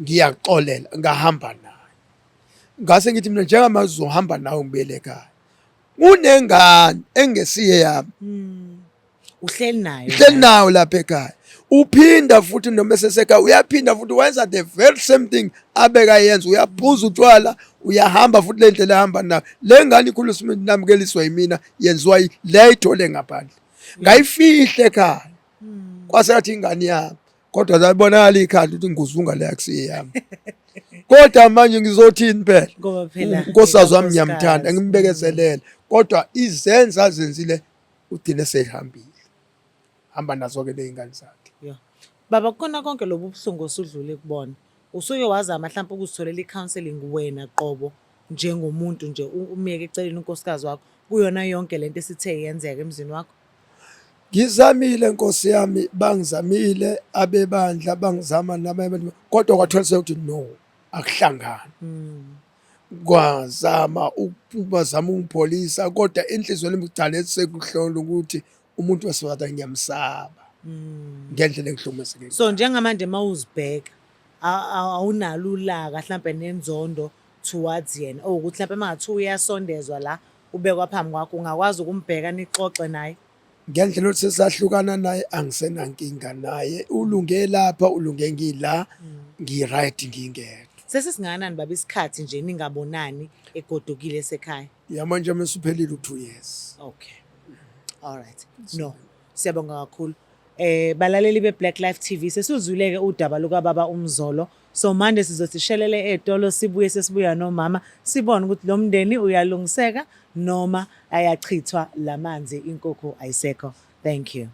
ngiyakuxolela ngahamba naye ngase ngithi mina njengamanje uzohamba nawe ngibuyele ekhaya unengane engesiye yami Uhleli nayo. Uhleli nayo lapha ekhaya uphinda futhi noma esesekhaya uyaphinda futhi wenza the very same thing abeka yenza uyaphuza utshwala uyahamba futhi le ndlela ehamba nayo le ngane ikhuliswa namukeliswa yimina yenziwa le ithole ngaphandle ngayifihla ekhaya kwase yathi ingane yami kodwa zalibonakala ikhanda ukuthi nguzunga le akusiye yami kodwa manje ngizothini phela Ngoba phela unkosikazi wami ngiyamthanda ngimbekezelele kodwa izenzo azenzile ugcine sehambile hamba nazo-ke ley'ngane zakhe. Yeah. Baba kukona konke lobu buhlungu osudlule kubona. Usuke wazama mhlawumbe ukuzitholela i-counselling wena qobo njengomuntu nje umyeke eceleni unkosikazi wakho kuyona yonke lento esithe yenzeka emzini wakho? Ngizamile nkosi yami bangizamile abebandla bangizama nabanye abantu kodwa kwathola ukuthi no akuhlangani. Kwazama bazama ukungipholisa kodwa inhliziyo yami igcine sekuhlola ukuthi umuntu wesifazane ngiyamsaba ngendlela engihlukumezeke. So njengamanje mawuzibheka awunalo ulaka mhlampe nenzondo towards yena owukuthi mhlampe mangathiwa uyasondezwa la ubekwa phambi kwakho ungakwazi ukumbheka nixoxe naye? Ngendlela yokuthi sesahlukana naye angisenankinga naye ulunge lapha ulunge ngila ngi-right ngingedwa. Sesisingakanani baba isikhathi nje ningabonani egodukile esekhaya? Yama nje mesuphelile u-2 years. Okay. All right. No. Siyabonga kakhulu. Balaleli be Black Life TV sesuzwileke udaba luka baba uMzolo. So manje sizothi shelele etolo sibuye sesibuya nomama sibone ukuthi lo mndeni uyalungiseka noma ayachithwa lamanzi inkukhu ayisekho. Thank you.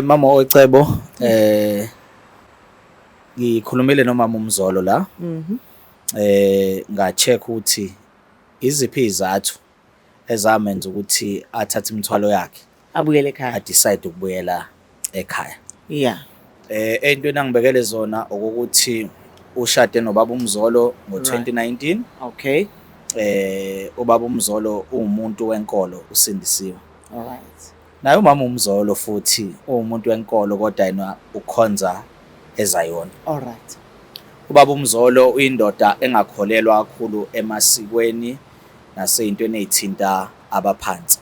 Mama Ocebo ngikhulumile nomama uMzolo la. Nga-check ukuthi iziphi izathu ezamenza ukuthi athathe imithwalo yakhe Abuyele ekhaya. a-decide ukubuyela ekhaya. Entweni angibekele zona ukuthi ushade nobaba uMzolo ngo-2019. Ubaba uMzolo uwumuntu wenkolo usindisiwe. All right. Naye umama uMzolo futhi uwumuntu wenkolo kodwa yena ukhonza eZayoni. All right. Ubaba uMzolo uyindoda engakholelwa kakhulu emasikweni naseyintweni ezithinta abaphansi.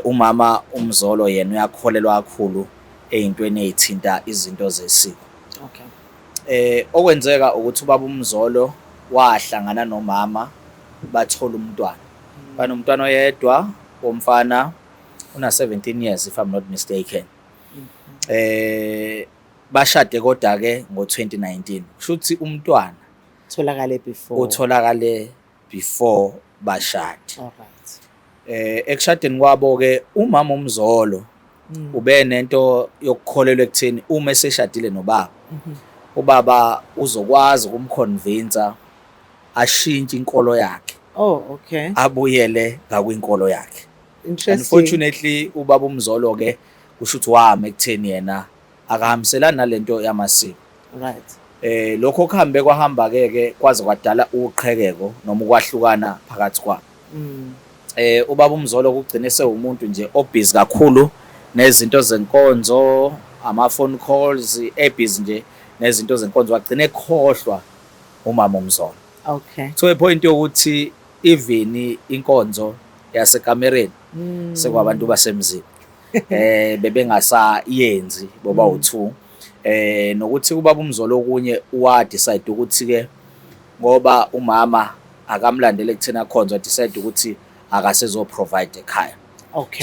Umama uMzolo yena uyakholelwa kakhulu eyintweni ezithinta izinto zesiko. Okwenzeka ukuthi ubaba uMzolo wahlangana nomama bathola umntwana. Banomntwana oyedwa womfana una 17 years if I'm not mistaken. Bashade kodwa ke ngo-2019. Kusho ukuthi umntwana Tholakale before. Utholakale before bashade. All right. Ekushadeni kwabo ke umama uMzolo ube nento yokukholelwa ekutheni uma eseshadile nobaba, ubaba uzokwazi ukumconvince ashintshe inkolo yakhe. Oh, okay. Abuyele ngakwinkolo yakhe. Interesting. Unfortunately ubaba uMzolo ke kusho ukuthi wama ekutheni yena akahambiselani nalento yamasiko. Lokho kuhambe kwahamba ke ke kwaze kwadala uqhekeko noma ukwahlukana phakathi kwabo. Ubaba uMzolo kugcine sewumuntu nje obusy kakhulu nezinto zenkonzo, ama phone calls, ebusy nje nezinto zenkonzo wagcina ekhohlwa umama uMzolo. To a point yokuthi even inkonzo yasekamereni sekwabantu basemzini bebengasayenzi boba u2. Nokuthi ubaba uMzolo okunye wa decide ukuthi ke ngoba umama akamlandele ekutheni akhonzo, decide ukuthi akasezo provide ekhaya.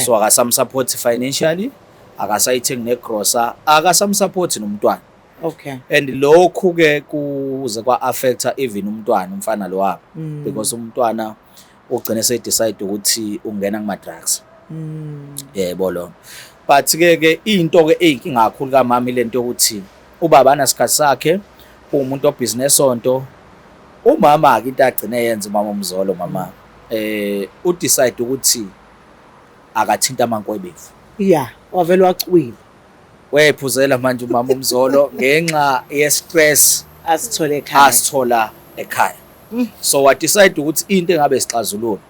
So akasamsupport financially, akasayithengi negrosa, akasamsupport nomntwana. And lokhu ke kuze kwa-affecta even umntwana, umfana lo wabo, because umntwana ugcine seyidecide ukuthi ungena kuma-drugs. Yebo lo, but ke ke into ke eyinkinga kakhulu kamama ilento yokuthi ubaba anasikhathi sakhe, uwumuntu obhizinesi sonto. Umama ke into agcine yenza umama uMzolo, mama, udecide ukuthi akathinta amankwebevu. Yeah, wavele wacwila. Wephuzela manje umama uMzolo ngenxa ye-stress asithole ekhaya. Asithola ekhaya. So wa decide ukuthi into engabe sixazulula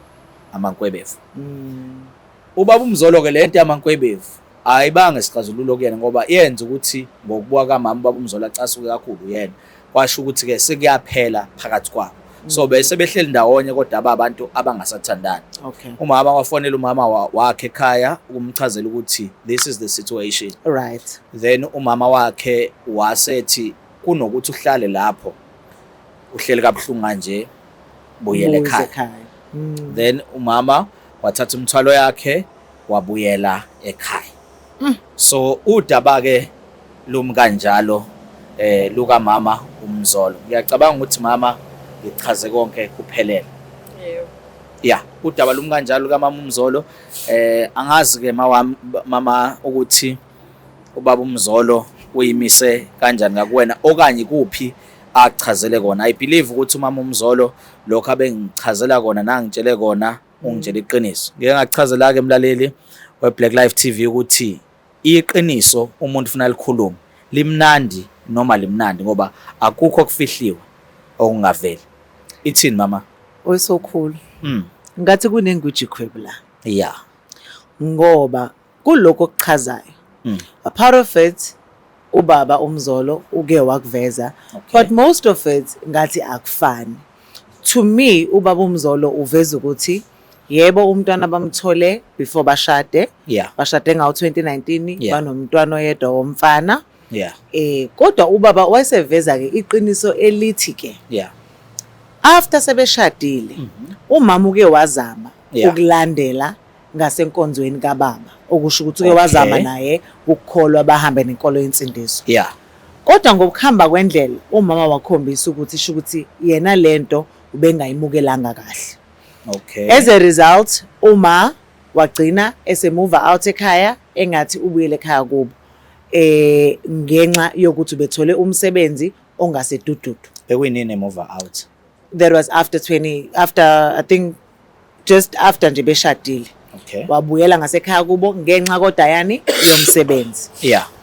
amankwebevu. Ubaba uMzolo ke, lento yamankwebevu ayibanga isixazululo kuyena, ngoba yenza ukuthi ngokubuka kamama, ubaba uMzolo acasuke kakhulu yena, kwasho ukuthi ke sekuyaphela phakathi kwabo. So bese behleli ndawonye kodwa ababantu abangasathandani. Umama wafonela umama wakhe ekhaya ukumchazela ukuthi this is the situation. Then umama wakhe wasethi kunokuthi uhlale lapho uhleli kabuhlungu kanje, buyele Buze ekhaya. Ekhaya. Then umama wathatha umthwalo yakhe wabuyela ekhaya. So udaba ke lumi kanjalo luka mama uMzolo. Ngiyacabanga ukuthi mama ngichaze konke kuphelele. Yebo. Yeah, udaba lumi kanjalo luka mama uMzolo. Angazi ke mawami, mama, ukuthi ubaba uMzolo uyimise kanjani ngakuwena okanye kuphi achazele kona. I believe ukuthi umama uMzolo lokho abengichazela kona nangitshele kona, ungitshela iqiniso. Ngike ngachazela ke mlaleli we Black Life TV ukuthi iqiniso umuntu ufuna likhulume, limnandi noma limnandi, ngoba akukho okufihliwe okungaveli. Ithini mama? Oyisokhulu. Ngathi kunengwijikhwebu la. Ngoba kulokho okuchazayo. A part of it ubaba uMzolo uke wakuveza, but most of it ngathi akufani. To me ubaba uMzolo uveza ukuthi yebo, umntwana bamthole before bashade. Bashade ngawo 2019, banomntwana oyedwa womfana. Kodwa ubaba wayeseveza ke iqiniso elithi ke after sebeshadile, umama uke wazama ukulandela ngasenkonzweni kababa, okusho ukuthi uke wazama naye ukukholwa, bahambe nenkolo yensindiso. Kodwa ngokuhamba kwendlela umama wakhombisa ukuthi sho ukuthi yena lento ubengayimukelanga kahle. As a result uma wagcina esemuva out ekhaya, engathi ubuyele ekhaya kubo ngenxa yokuthi ubethole umsebenzi ongasedududu. Bekuyinini move out? That was after 20, after, I think just after nje beshadile. Wabuyela ngasekhaya kubo ngenxa kodwa yani yomsebenzi.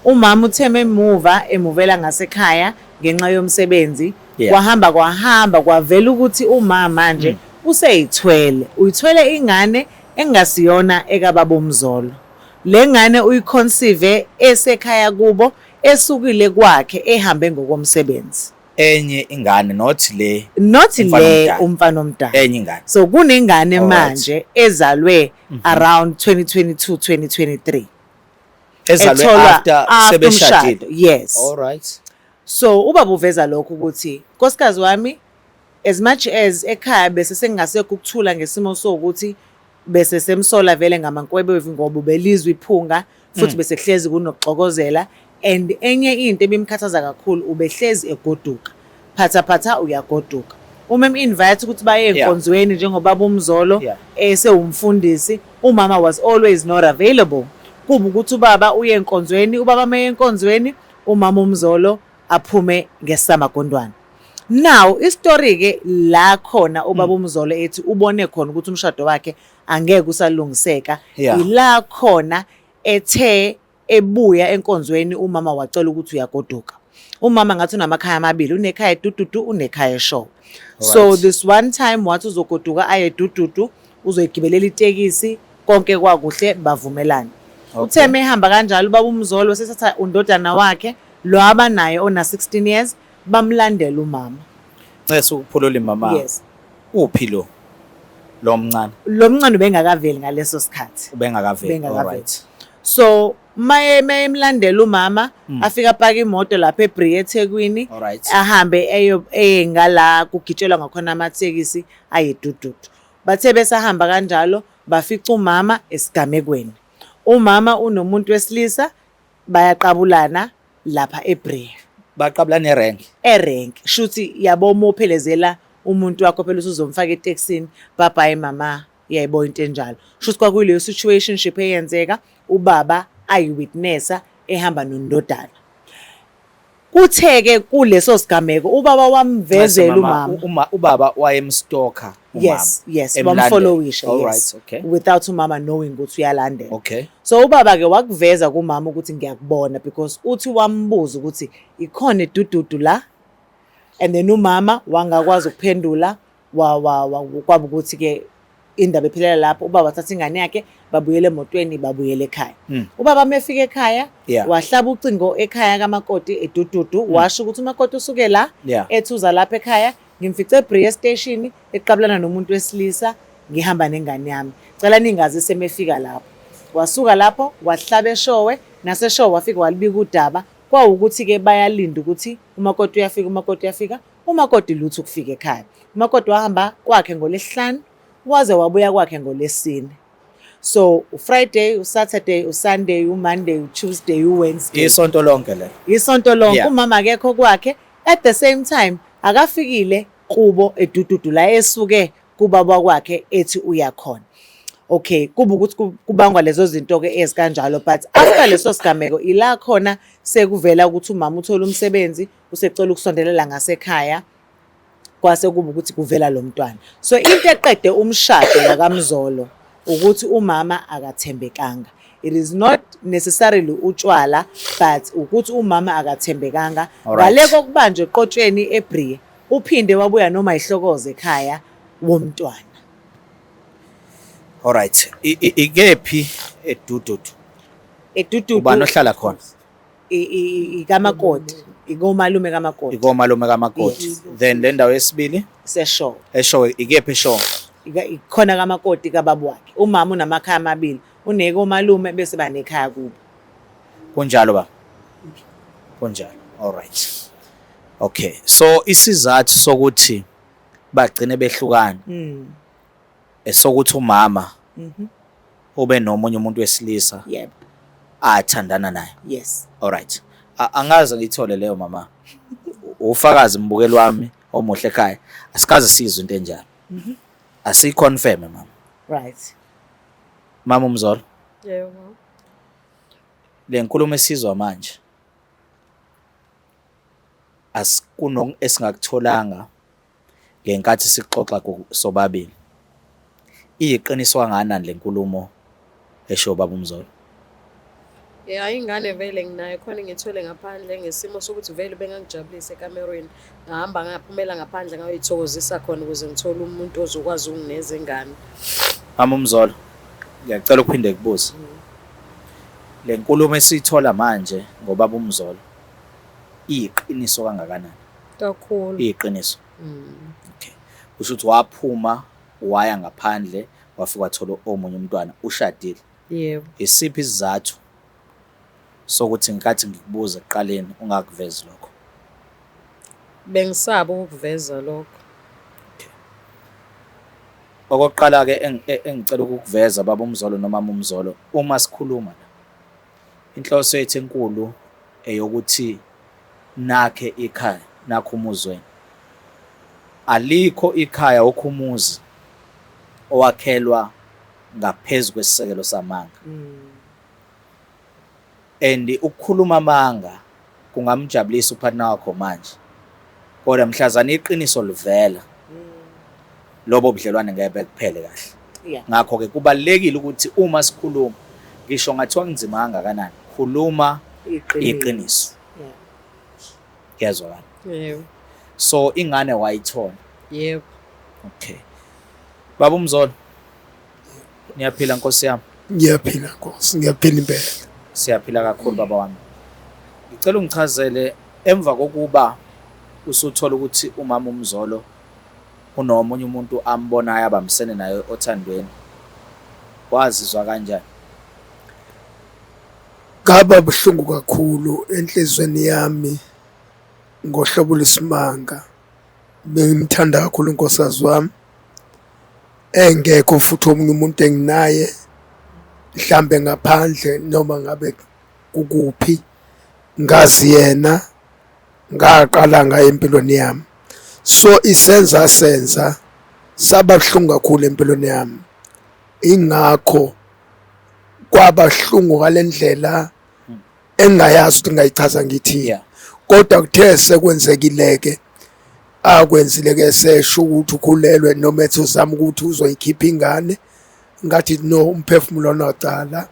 Umama uthe emuva emuvela ngasekhaya ngenxa yomsebenzi, kwahamba kwahamba kwavela ukuthi umama manje useyithwele, uyithwele ingane engasiyona ekababa uMzolo. Le ngane uyiconceive esekhaya kubo, esukile kwakhe ehambe ngokomsebenzi. Enye ingane, not le Not umfana le omdala. Umfana omdala. Enye ingane. So kunengane manje ezalwe around 2022 2023. Ezalwe Etholwa after after sebeshadile. umshado, yes. All right. So ubaba uveza lokho ukuthi nkosikazi wami, as much as ekhaya bese sengingasekho ukuthula ngesimo sokuthi bese semsola vele ngamankwebevu, ngoba ubelizwa iphunga futhi bese kuhlezi kunokuxokozela, and enye into ebimkhathaza kakhulu, ubehlezi egoduka, phatha phatha uyagoduka. Uma em-invite ukuthi baye enkonzweni njengobaba uMzolo esewumfundisi, umama was always not available. Kuba ukuthi ubaba uye enkonzweni, ubaba maye enkonzweni, umama uMzolo aphume ngesamagondwana. Now istory ke la khona ubaba uMzolo ethi ubone khona ukuthi umshado wakhe angeke usalungiseka, ila khona ethe ebuya enkonzweni umama wacela ukuthi uyagoduka. Umama ngathi unamakhaya amabili, unekhaya eDududu, unekhaya eShowe. So this one time wathi uzogoduka aye eDududu, uzoyigibelela itekisi, konke kwakuhle, bavumelana. Uthe mehamba kanjalo ubaba uMzolo sethatha undodana wakhe lo abanaye ona 16 years, bamlandela umama. Ncese ukuphulula mama. Yes. Uphi lo mncane? Lo mncane ubengakaveli ngaleso sikhathi. Ubengakaveli. Ubengakaveli. Alright. So maye mayemlandela umama, afika apaka imoto lapha eBrea eThekwini, ahambe eyo eye ngala kugitshelwa ngakhona amatekisi ayeDududu. Bathe besahamba kanjalo. Bafica umama esigamekweni. Umama unomuntu wesilisa bayaqabulana lapha eBrea. Baqabulana erenki. Erenki. Shuthi yabo uma uphelezela umuntu wakho phela usuzomfaka etekisini, bye bye mama, yaybo into enjalo. Shuthi kwakuyileyo situationship eyenzeka ubaba ayiwitnessa ehamba nondodana. Kuthe-ke kuleso sigameko ubaba wamvezela Mama, umama. uma ubaba wayemstalker umama. Yes, emlandela. wamfollowisha, All yes. right, okay. Without umama knowing ukuthi uyalandela. Okay. So ubaba ke wakuveza kumama ukuthi ngiyakubona because uthi wambuza ukuthi ikhona idududu la and then umama wangakwazi ukuphendula wa wa wa kwaba ukuthi ke indaba iphelela lapho ubaba wathatha ingane yakhe babuyele emotweni babuyele ekhaya. Ubaba mefika ekhaya wahlaba ucingo ekhaya kamakoti edududu washo ukuthi umakoti usuke la ethi uza lapha ekhaya ngimfice eBrea station eqabulana nomuntu wesilisa ngihamba nengane yami cela ningazise mefika lapho. Wasuka lapho wahlaba eShowe naseShowe wafika walibika udaba kwawukuthi ke bayalinda ukuthi umakoti uyafika umakoti uyafika umakoti lutho ukufika ekhaya. Umakoti wahamba kwakhe ngoLwesihlanu waze wabuya kwakhe ngoLwesine. So uFriday, uSaturday, uSunday, uMonday, uTuesday, uWednesday. Isonto lonke lelo. Isonto lonke umama akekho kwakhe at the same time akafikile kubo edududu la esuke kubaba kwakhe ethi uyakhona. Okay, kuba ukuthi kubangwa lezo zinto ke ezikanjalo but after leso sigameko ila khona sekuvela ukuthi umama uthola umsebenzi usecela ukusondelela ngasekhaya kwase kuba ukuthi kuvela lo mntwana. So into eqede umshado wakaMzolo ukuthi umama akathembekanga. It is not necessarily utshwala but ukuthi umama akathembekanga. Ngale kokubanjwa eqotsheni eBrea uphinde wabuya noma ihlokoze ekhaya womntwana. Alright, ikephi eDududu? EDududu. Ubani ohlala khona? Ikamakoti, ikomalume kamakoti. Ikomalume kamakoti. Then le ndawo yesibili? Seshowe. Eshowe, ikephi eshowe? Ikhona kamakoti kababa wakhe. Umama unamakhaya amabili, unekomalume bese banekhaya kubo. Kunjalo baba? Kunjalo. Alright. Okay. So isizathu sokuthi bagcine behlukana esokuthi umama ube nomunye umuntu wesilisa Yebo. athandana naye. Yes. Alright. Angaze ngiyithole leyo mama. Ufakazi mbukeli wami omuhle ekhaya. Asikaze sizwe into enjalo. Asiyiconfirm mama. Right. Mama uMzolo. Yebo. Le nkulumo esizwa manje asikuno esingakutholanga ngenkathi sixoxa sobabili. Iyiqiniso kangakanani le nkulumo esho baba uMzolo? Ya, ingane vele nginayo khona ngithwele ngaphandle ngesimo sokuthi vele bengangijabulisa ekamerweni. Ngahamba ngaphumela ngaphandle ngayoyithokozisa khona ukuze ngithole umuntu ozokwazi ukungineza ingane. Mama uMzolo, ngiyacela ukuphinde kubuze. Le nkulumo esiyithola manje ngobaba uMzolo iyiqiniso kangakanani? Kakhulu. Iyiqiniso. Okay. Kusho ukuthi waphuma waya ngaphandle wafika wathola omunye umntwana ushadile. Yebo. Isiphi isizathu sokuthi ngenkathi ngikubuza ekuqaleni ungakuvezi lokho? Bengisaba ukukuveza lokho. Okay. Okokuqala ke engicela ukukuveza baba uMzolo noma uMzolo uma sikhuluma la. Inhloso yethu enkulu eyokuthi nakhe ikhaya, nakhe umuzi wenu. Alikho ikhaya awukho umuzi owakhelwa ngaphezu kwesisekelo samanga. And ukukhuluma amanga kungamjabulisa upartner wakho manje, kodwa mhlazane iqiniso livela, lobo budlelwane ngeke bekuphele kahle. Ngakho-ke kubalulekile ukuthi uma sikhuluma, ngisho ngathiwa kunzima kangakanani, khuluma iqiniso. Kuyezwakala? Yebo. So ingane wayithola? Yebo. Okay. Baba uMzolo, niyaphila Nkosi yami? Ngiyaphila Nkosi, ngiyaphila impela. Siyaphila kakhulu baba wami. Ngicela ungichazele emva kokuba usuthola ukuthi umama uMzolo unomunye umuntu ambonayo abambisene naye othandweni, wazizwa kanjani? Ngaba buhlungu kakhulu enhlizweni yami ngohlobo lwesimanga. Bengimthanda kakhulu unkosikazi wami. Engekho futhi omunye umuntu enginaye mhlambe ngaphandle noma ngabe kukuphi ngazi yena ngaqala ngaye empilweni yami. So isenza senza saba buhlungu kakhulu empilweni yami, ingakho kwaba buhlungu ngalendlela engingayazi ukuthi ngingayichaza ngithini. Kodwa kuthe sekwenzekile-ke akwenzile-ke sesho ukuthi ukhulelwe noma ethi uzama ukuthi uzoyikhipha ingane, ngathi no, umphefumulo onocala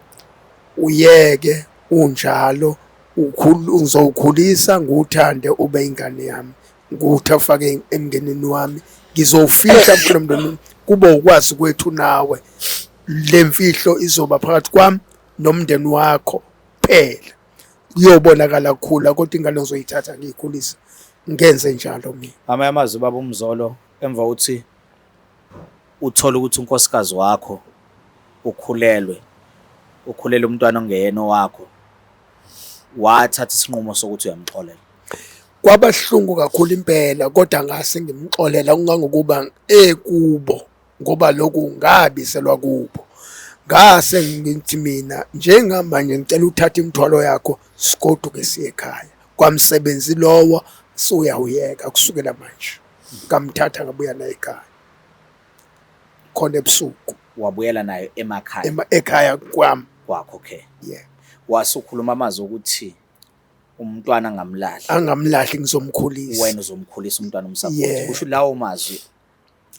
uyeke unjalo, ngizowukhulisa ngiwuthande ube ingane yami, ngiwuthi afake emndenini wami, ngizowufihla kulo mndeni kube ukwazi kwethu nawe. Le mfihlo izoba phakathi kwami nomndeni wakho kuphela, kuyobonakala kukhula, kodwa ingane ngizoyithatha ngiyikhulise ngenze njalo mina. Amanye amazwi baba uMzolo emva kokuthi uthole ukuthi unkosikazi wakho ukhulelwe, ukhulelwe umntwana ongeyena owakho, wathatha isinqumo sokuthi uyamxolela. Kwabahlungu kakhulu impela, kodwa ngase ngimxolela kungangokuba ekubo, ngoba lokhu ngabiselwa kubo. Ngase ngithi mina njengamanje ngicela uthathe imithwalo yakho sigoduke siye ekhaya. Kwamsebenzi lowo suyawuyeka kusukela manje. Ngamthatha ngabuya naye ekhaya khona ebusuku. Wabuyela nayo emakhaya? Ekhaya kwami. Kwakho, okay. Yeah. Wasukhuluma amazwi ukuthi umntwana angamlahli. Angamlahli, ngizomkhulisa. Wena uzomkhulisa umntwana umsupport. Yeah. Kusho lawo mazwi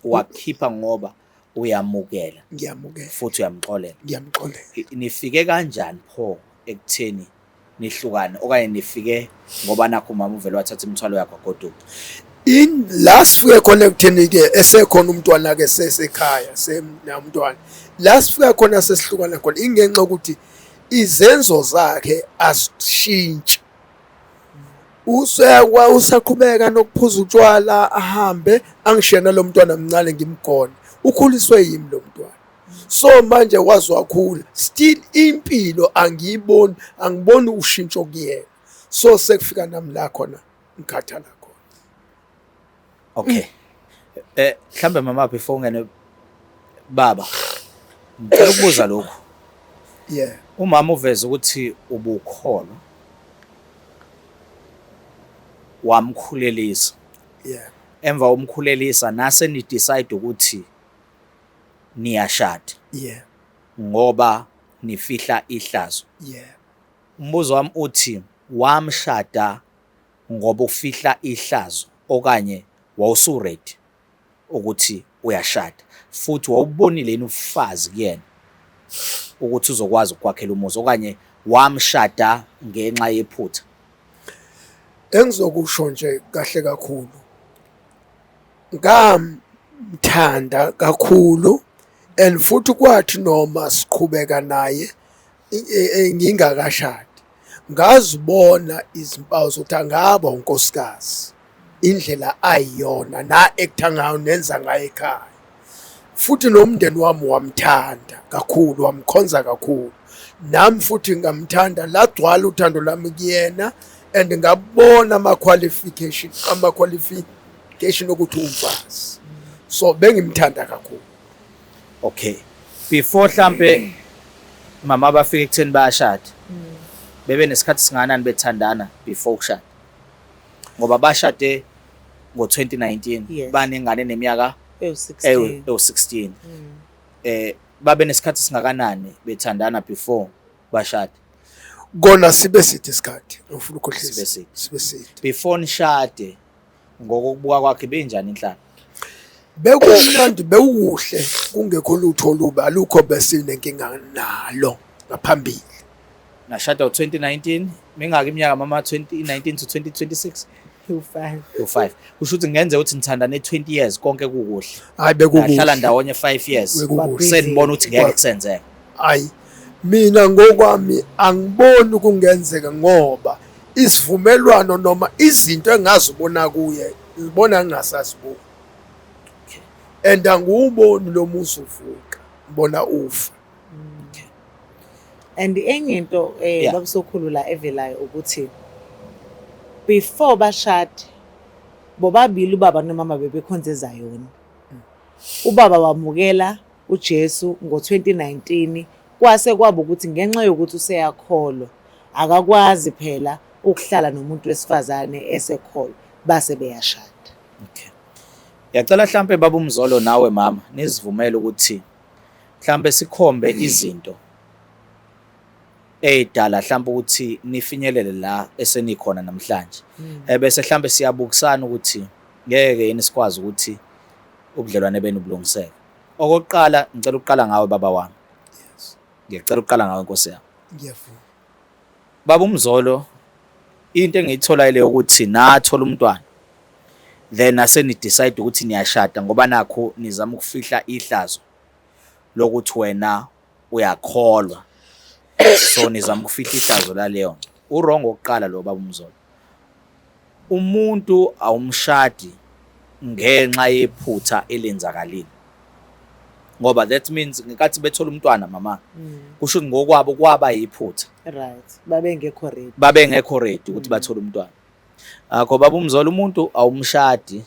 wakhipha ngoba uyamukela. Ngiyamukela. Futhi uyamxolela. Ngiyamxolela. Nifike kanjani pho ekutheni nihlukane, okanye nifike ngoba nakho umama uvele wathatha imithwalo yakho wagoduka? In la sifike khona ekutheni ke esekhona umntwana ke sesekhaya semntwana, la sifika khona sesihlukana khona ingenxa ukuthi izenzo zakhe asishintshi, usekwa usaqhubeka nokuphuza utshwala, ahambe angishiye nalo mntwana mncane ngimgone, ukhuliswe yimi lo mntwana. So manje waze wakhula, still impilo angiyiboni, angiboni ushintsho kuyena. So sekufika nami la khona ngikhathala khona. Okay. Mhlambe mama, before ungene baba, ngicela ukubuza lokhu. Yeah. Umama uveze ukuthi ubukholwa, wamkhulelisa. Yeah. Emva umkhulelisa nase ni decide ukuthi niyashada. Yeah. Ngoba nifihla ihlazo. Yeah. Umbuzo wami uthi wamshada ngoba ufihla ihlazo okanye wawusu ready ukuthi uyashada, futhi wawubonile yini ubufazi kuyena ukuthi uzokwazi ukukwakhela umuzi, okanye wamshada ngenxa yephutha? Engizokusho nje kahle kakhulu, ngamthanda kakhulu and futhi kwathi noma siqhubeka naye ngingakashadi, ngazibona izimpawu zokuthi angaba unkosikazi, indlela ayiyona na-act-a ngayo nenza ngayo ekhaya. Futhi nomndeni wami wamthanda kakhulu, wamkhonza kakhulu, nami futhi ngamthanda, lagcwala uthando lami kuyena and ngabona ama-qualification ukuthi uwumfazi, so bengimthanda kakhulu. Okay, before hlampe mama bafike ekutheni bayashada, bebe nesikhathi singakanani bethandana before ukushada? Ngoba bashade ngo-2019. Yes. Banengane neminyaka ewu-16. Ewu-16. Babe nesikhathi singakanani bethandana before bashada? Kona sibe sithi isikhathi, ngifuna ukukhohlisa. Sibe sithi. Sibe sithi. Before nishade, ngokokubuka kwakhe benjani inhlalo? Bekumnandi, bewukuhle, kungekho lutho olubi, alukho besinenkinga nalo ngaphambili. Nashada u-2019, mingaki iminyaka mama? 2019 to 2026? Ewu-5. U5. Kusho ukuthi kungenzeka ukuthi nithandane 20 years konke kukuhle, Hayi, bekukuhle. nahlala ndawonye 5 years, Bekukuhle. senibona ukuthi ngeke kusenzeka. Hayi, mina ngokwami angiboni kungenzeka, ngoba isivumelwano noma izinto engazibona kuye ngibona ngingasaziboni and angiwuboni lo muzi uvuka, ngibona ufa. And enye into babusokhulu la evelayo ukuthi before bashade bobabili ubaba nomama bebekhonza eZayoni. Ubaba wamukela uJesu ngo-2019 kwase kwaba ukuthi ngenxa yokuthi useyakholwa akakwazi phela ukuhlala nomuntu wesifazane esekholwa base beyashada. Okay. Ngiyacela hlampe baba uMzolo nawe mama nizivumele ukuthi mhlampe sikhombe izinto ey'dala hlampe ukuthi nifinyelele la esenikhona namhlanje. Ebese hlampe siyabukisana ukuthi ngeke yini sikwazi ukuthi ubudlelwane benu bulungiseke. Okokuqala ngicela ukuqala ngawe baba wami. Yes. Ngiyacela ukuqala ngawe nkosi yami. Ngiyavuma. Baba uMzolo, into engiyithola ile yokuthi nathola umntwana then aseni decide ukuthi niyashada ngoba nakho nizama ukufihla ihlazo lokuthi wena uyakholwa, so nizama ukufihla ihlazo laleyo nto. U-wrong okokuqala lo baba uMzolo. Umuntu awumshadi ngenxa yephutha elenzakalile, ngoba that means ngenkathi bethola umntwana mama, kusho ukuthi ngokwabo kwaba yiphutha. Right, babengekho ready. Babengekho ready ukuthi bathole umntwana. Akho baba uMzolo, umuntu awumshadi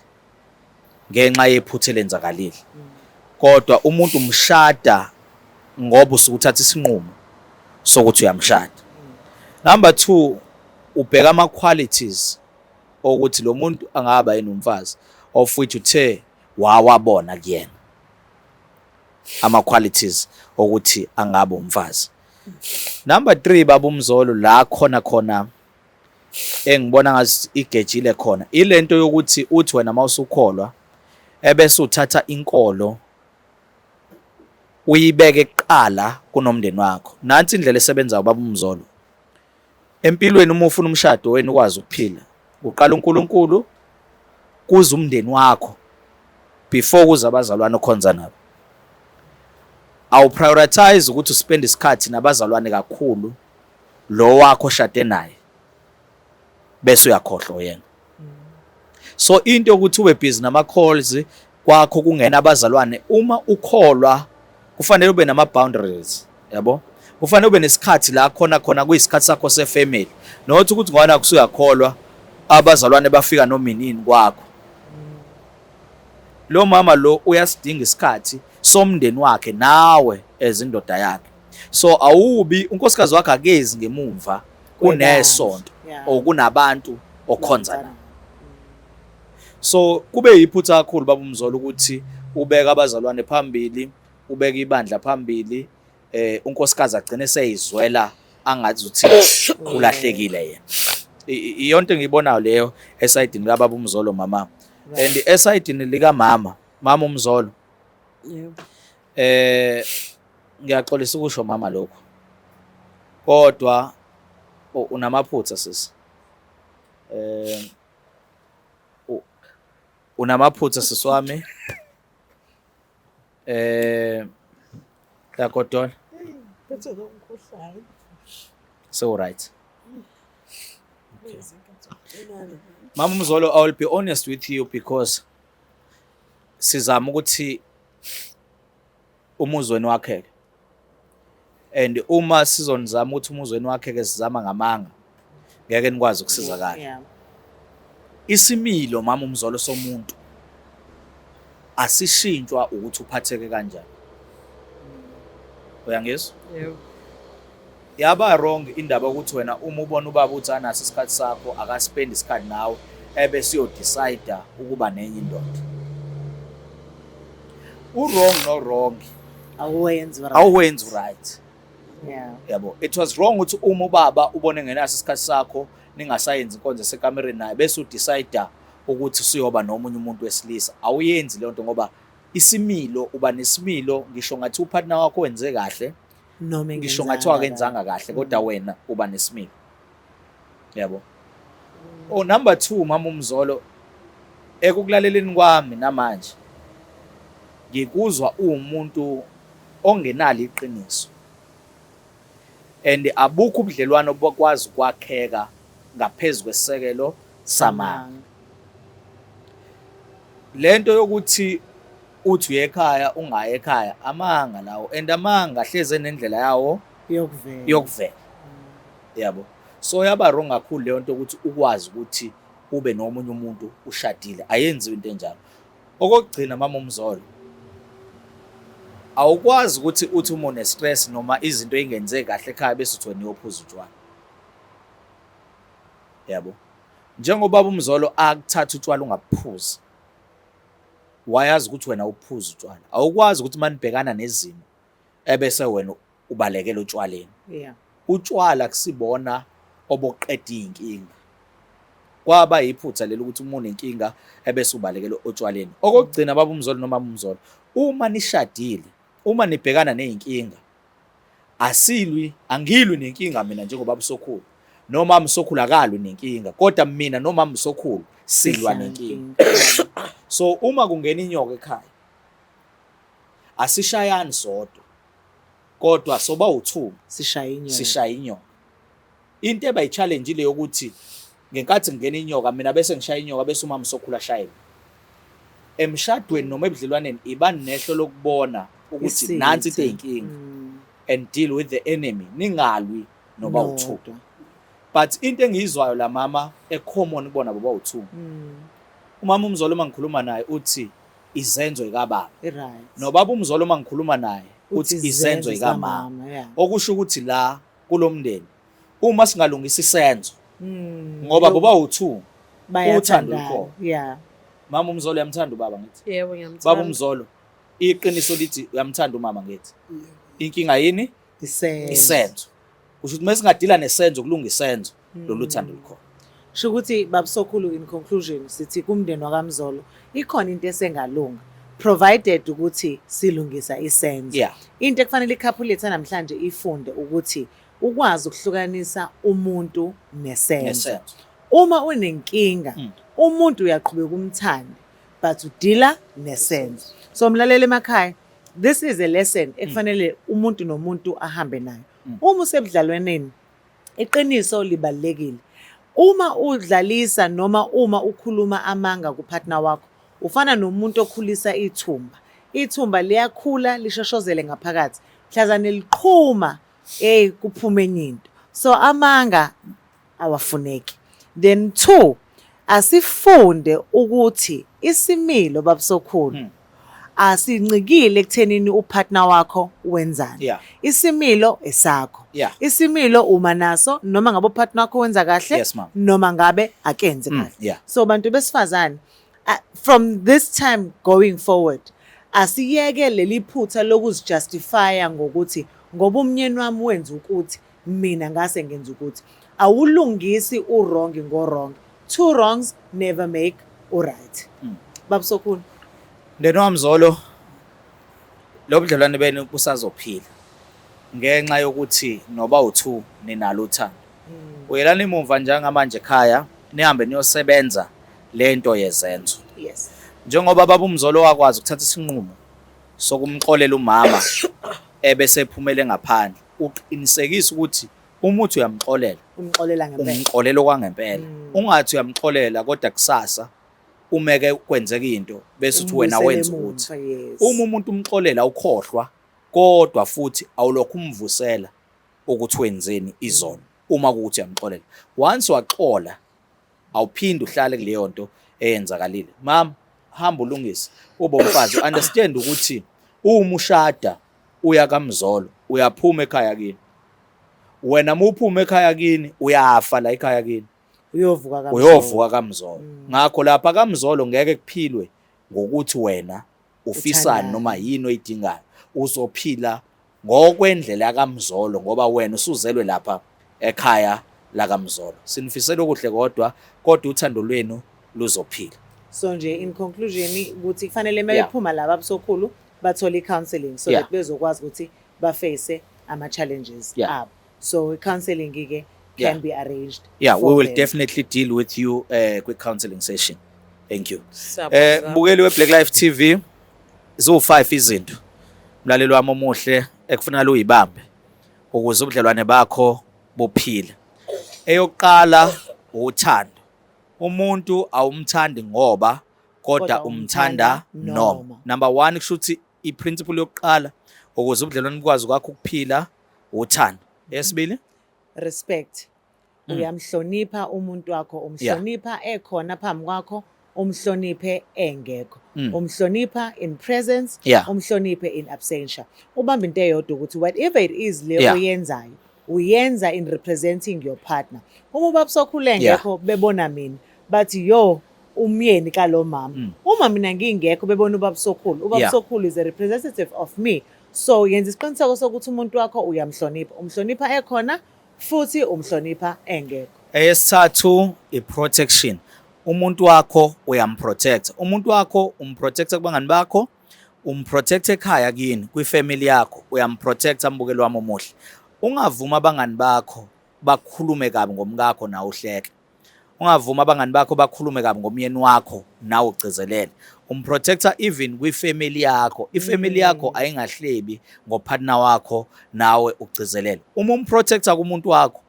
ngenxa yephutha elenzakalile, kodwa umuntu umshada ngoba usuke uthatha isinqumo sokuthi uyamshada. Number 2, ubheka ama qualities okuthi lo muntu angaba yini umfazi, of which uthe wawabona kuyena ama qualities okuthi angaba umfazi. Number 3, baba uMzolo, la khona khona engibona ngathi igejile khona ilento yokuthi uthi wena mawusukholwa ebese uthatha inkolo uyibeke kuqala kunomndeni wakho. Nansi indlela esebenzayo baba uMzolo empilweni, uma ufuna umshado wenu ukwazi ukuphila, uqala uNkulunkulu, kuze umndeni wakho before kuze abazalwane okhonza nabo. Awu-prioritize ukuthi uspend isikhathi nabazalwane kakhulu, lo wakho oshade naye bese uyakhohlwa yena. So into yokuthi ube busy nama calls kwakho kungena abazalwane, uma ukholwa kufanele ube nama boundaries, yabo, kufanele ube nesikhathi la khona khona kuyisikhathi sakho sefamily, not ukuthi ngoba nakho usuyakholwa abazalwane bafika noma inini kwakho. Lo mama lo uyasidinga isikhathi somndeni wakhe nawe as indoda yakhe. So awubi unkosikazi wakhe akezi ngemumva kunesonto or kunabantu okhonza nabo. So kube yiphutha kakhulu baba uMzolo ukuthi ubeka abazalwane phambili, ubeka ibandla phambili, unkosikazi agcine seyizwela angathi uthi ulahlekile yena. Iyonto engiyibonayo leyo esayidini kababa uMzolo mama. And esayidini lika mama, mama uMzolo. Yebo. Ngiyaxolisa ukusho mama lokho. Kodwa unamaphutha sisi. Unamaphutha sisi wami. Yagodola. So right. Okay. Mama uMzolo, I will be honest with you because sizama ukuthi umuzi wenu wakheke. And uma sizonizama ukuthi umuzi wenu wakheke sizama ngamanga, ngeke nikwazi ukusizakala. Isimilo mama uMzolo somuntu asishintshwa ukuthi uphatheke kanjani. Uyangizwa? Yebo. Yaba wrong indaba ukuthi wena uma ubona ubaba uthi anaso isikhathi sakho, akaspend isikhathi nawe, ebese uyodecide ukuba nenye indoda. U-wrong no wrong. Awuwenzi right. Awuwenzi right. Yabo, it was wrong ukuthi uma ubaba ubone ngenaso isikhathi sakho ningasayenzi inkonzo esekamereni naye bese udecide ukuthi usuyoba nomunye umuntu wesilisa. Awuyenzi leyo nto ngoba isimilo, uba nesimilo, ngisho ngathi upartner wakho wenze kahle, noma ngisho ngathiwa akenzanga kahle, kodwa wena uba nesimilo. Yabo. Oh, number 2 mama uMzolo, ekukulaleleni kwami namanje ngikuzwa uwumuntu ongenalo iqiniso, and abukho ubudlelwano obukwazi ukwakheka ngaphezu kwesisekelo samanga. Lento yokuthi uthi uye ekhaya ungayi ekhaya, amanga lawo, and amanga hleze nendlela yawo yokuvela. Yokuvela. Yabo. So yaba wrong kakhulu leyo nto ukuthi ukwazi ukuthi ube nomunye umuntu ushadile, ayenziwe into enjalo. Okokugcina mama uMzolo, Awukwazi ukuthi uthi uma une-stress noma izinto ey'ngenzeki kahle ekhaya bese uthi wena uyophuza utshwala. Yabo. Njengoba uMzolo akuthatha utshwala ungabuphuzi. Wayazi ukuthi wena uphuza utshwala. Awukwazi ukuthi manibhekana nezimo ebese wena ubalekela otshwaleni. Utshwala kusibona oboqeda iy'nkinga. Kwaba yiphutha leli ukuthi uma unenkinga ebese ubalekela otshwaleni. Okokugcina baba uMzolo noma uMzolo, uma nishadile, uma nibhekana ney'nkinga, asilwi, angilwi nenkinga mina njengobaba uSokhulu. Noma uSokhulu akalwi nenkinga, kodwa mina nomama uSokhulu silwa nenkinga. So uma kungena inyoka ekhaya, asishayani sodwa, kodwa soba u-two sishaya inyoka. Sishaya inyoka. Into eba i-challenge ile yokuthi ngenkathi ngingena inyoka mina bese ngishaya inyoka bese umama uSokhulu ashaye mina. Emshadweni noma ebudlelwaneni iba nehlo lokubona ukuthi nansi into eyinkinga and deal with the enemy, ningalwi noba u-two. But into engiyizwayo la mama e-common kubona boba u-two. Umama uMzolo uma ngikhuluma naye uthi izenzo zikababa. Nobaba uMzolo uma ngikhuluma naye uthi izenzo zikamama. Okusho ukuthi la kulomndeni uma singalungisa isenzo ngoba boba u-two uthando lukhona. Mama uMzolo uyamthanda ubaba ngithi? Yebo, ngiyamthanda. Baba uMzolo iqiniso lithi uyamthanda umama ngithi? Inkinga yini? Isenzo. Isenzo. Kusho ukuthi mesingadila nesenzo kulunga isenzo lolu thando lukhona. Sho ukuthi babusokhulu in conclusion sithi kumndeni wakaMzolo ikhona into esengalunga provided ukuthi silungisa isenzo. Into ekufanele i-couple lethu namhlanje ifunde ukuthi ukwazi ukuhlukanisa umuntu nesenzo. Nesenzo. Uma unenkinga umuntu uyaqhubeka umthande but udila nesenzo. So mlaleli emakhaya, this is a lesson ekufanele umuntu nomuntu ahambe nayo. Uma usebudlalwaneni iqiniso libalulekile. Uma udlalisa noma uma ukhuluma amanga kupartner wakho, ufana nomuntu okhulisa ithumba. Ithumba liyakhula lishoshozele ngaphakathi. Mhlazane liqhuma, hey kuphume enye into. So amanga awafuneki. Then two, asifunde ukuthi isimilo babusokhulu asincikile ekuthenini upartner wakho wenzani. Isimilo esakho. Isimilo uma naso noma ngabe upartner wakho wenza kahle Yes, ma'am. noma ngabe akenzi kahle. So bantu besifazane, from this time going forward asiyeke leli phutha lokuzijustifya ngokuthi ngoba umnyeni wami wenza ukuthi mina ngase ngenza ukuthi. Awulungisi u-wrong ngo-wrong. Two wrongs never make u-right. Babusokhulu. Mndeni waMzolo, lo budlelwane benu busazophila ngenxa yokuthi noba u-two ninalo uthando. Uyelana emuva njengamanje ekhaya nihambe niyosebenza lento yezenzo. Njengoba baba uMzolo wakwazi ukuthatha isinqumo sokumxolela umama ebese ephumele ngaphandle, uqinisekisa ukuthi uma uthi uyamxolela, umxolela ngempela, umxolela okwangempela. Ungathi uyamxolela kodwa kusasa umeke kwenzeka into bese uthi wena wenza ukuthi. Uma umuntu umxolela ukhohlwa kodwa futhi awulokhu umvusela ukuthi wenzeni izolo uma kuwukuthi uyamxolela. Once waxola awuphinde uhlale kuleyo nto eyenzakalile. Mama, hamba ulungise ube umfazi, understand ukuthi uma ushada uya kaMzolo uyaphuma ekhaya kini. Wena uma uphuma ekhaya kini uyafa la ekhaya kini. Uyovuka kaMzolo. Uyovuka kaMzolo. Ngakho lapha kaMzolo ngeke kuphilwe ngokuthi wena ufisani noma yini oyidingayo. Uzophila ngokwendlela kaMzolo ngoba wena usuzelwe lapha ekhaya lakaMzolo. Sinifisela okuhle kodwa uthando lwenu luzophila. So nje in conclusion ukuthi kufanele mabephuma laba abasokhulu bathole i-counseling so that bezokwazi ukuthi baface ama challenges abo. So i-counseling ke can be arranged. Yeah, we will definitely deal with you kwi counseling session. Thank you. Mbukeli we Black Life TV, ziwu-5 izinto mlaleli wami omuhle ekufanele uyibambe ukuze ubudlelwane bakho buphile. Eyokuqala uthando. Umuntu awumthandi ngoba kodwa umthanda noma. Number 1 kusho ukuthi i-principle yokuqala ukuze ubudlelwane bukwazi kwakho ukuphila uthando. Eyesibili, respect. Uyamhlonipha umuntu wakho, umhlonipha ekhona phambi kwakho, Umhloniphe engekho. Umhlonipha in presence, umhloniphe in absentia. Ubamba into eyodwa ukuthi whatever it is le oyenzayo, uyenza in representing your partner. Uma ubaba Sokhulu engekho, bebona mina, bathi, "Yo, umyeni kalo mama." Uma mina ngingekho, bebona ubaba Sokhulu, ubaba Sokhulu is a representative of me. So yenza isiqiniseko sokuthi umuntu wakho uyamhlonipha, umhlonipha ekhona futhi umhlonipha engekho. Eyesithathu, i-protection. Umuntu wakho uyamprotect. Umuntu wakho umprotecta kubangani bakho, umprotect ekhaya kini, kwifamily yakho, uyamprotecta, mbukeli wami omuhle. Ungavuma abangani bakho bakhulume kabi ngomkakho nawe uhleke. Ungavuma abangani bakho bakhulume kabi ngomyeni wakho nawe ugcizelele. Umprotecta even kwifamily yakho. Ifamily yakho ayingahlebi ngopartner wakho nawe ugcizelele. Uma umprotecta kumuntu wakho,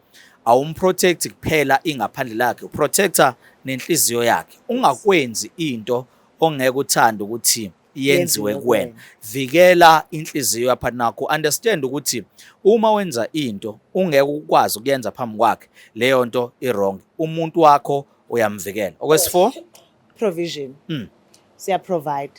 awumprotect kuphela ingaphandle lakhe, uprotecta nenhliziyo yakhe. Ungakwenzi into ongeke uthande ukuthi yenziwe yenziwe kuwena. Kuwena. Vikela inhliziyo yapartner wakho. Understand ukuthi uma wenza into ungeke ukwazi ukuyenza phambi kwakhe, leyo nto i-wrong. Umuntu wakho uyamvikela. Okwesi-4? Provision. Siya provide,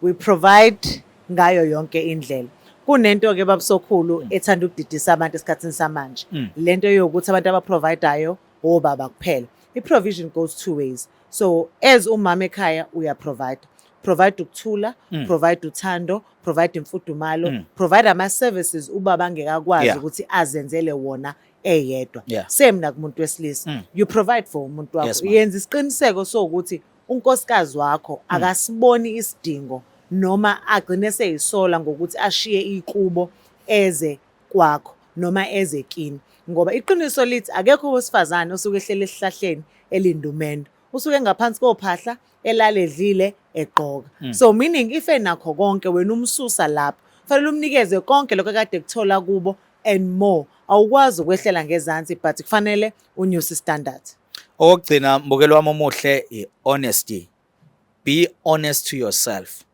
we provide ngayo yonke indlela. Kunento ke, babusokhulu, ethanda ukudidisa abantu esikhathini samanje, lento yokuthi abantu abaprovidayo obaba kuphela. I-provision goes two ways. So as umama ekhaya uya provide, provide ukuthula, provide uthando, provide imfudumalo, provide ama-services ubaba angeke akwazi ukuthi azenzele wona eyedwa. Same nakumuntu wesilisa, you provide for umuntu wakho. Yes, ma'am. Yenza isiqiniseko sokuthi unkosikazi wakho akasiboni isidingo noma agcine seyisola ngokuthi ashiye ikubo eze kwakho noma eze kini, ngoba iqiniso lithi akekho owesifazane osuke ehlele esihlahleni elindumendo, usuke ngaphansi kophahla, elale, edlile, egqoka. So meaning if enakho konke, wena umsusa lapho, fanele umnikeze konke lokho akade kuthola kubo and more. Awukwazi ukwehlela ngezansi, but kufanele unyuse standard. Okokugcina, mbukeli wami omuhle, i-honesty. Be honest to yourself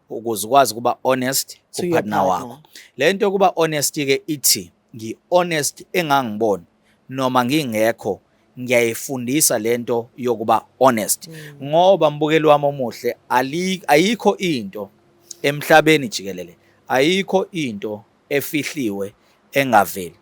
ukuze ukwazi ukuba honest to your kupartner wakho. Partner. Le nto yokuba honest ke ithi ngi-honest engangiboni noma ngingekho, ngiyayifundisa lento yokuba honest, ngoba mbukeli wami omuhle, ayikho into emhlabeni jikelele, ayikho into efihliwe engaveli.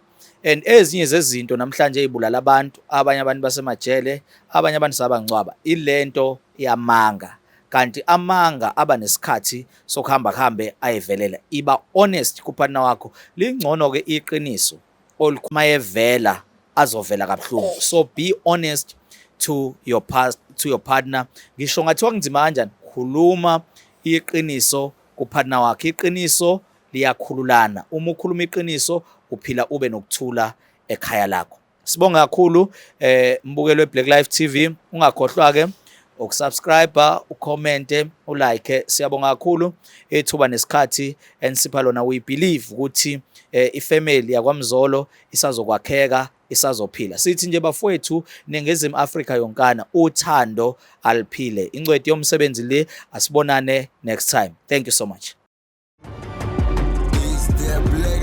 And ezinye zezinto namhlanje ezibulala abantu, abanye abantu basemajele, abanye abantu sabangcwaba, ilento yamanga. Kanti amanga aba nesikhathi sokuhamba kuhambe ayivelela. Iba honest kupartner wakho. Lingcono ke iqiniso olukhuma, azovela kabuhlungu. So be honest to your past, to your partner. Ngisho ngathiwa kunzima kanjani, khuluma iqiniso kupartner wakho. Iqiniso liyakhululana. Uma ukhuluma iqiniso, uphila ube nokuthula ekhaya lakho. Sibonga kakhulu, mbukeli we-Black Life TV. Ungakhohlwa ke ukusubscribe, ucommente, ulike. Siyabonga kakhulu ithuba nesikhathi enisipha lona. We believe ukuthi ifamily yakwaMzolo isazokwakheka, isazophila. Sithi nje bafowethu, Ningizimu Afrika yonkana, uthando aliphile. Incwadi yomsebenzi le. Asibonane next time. Thank you so much. It's the Black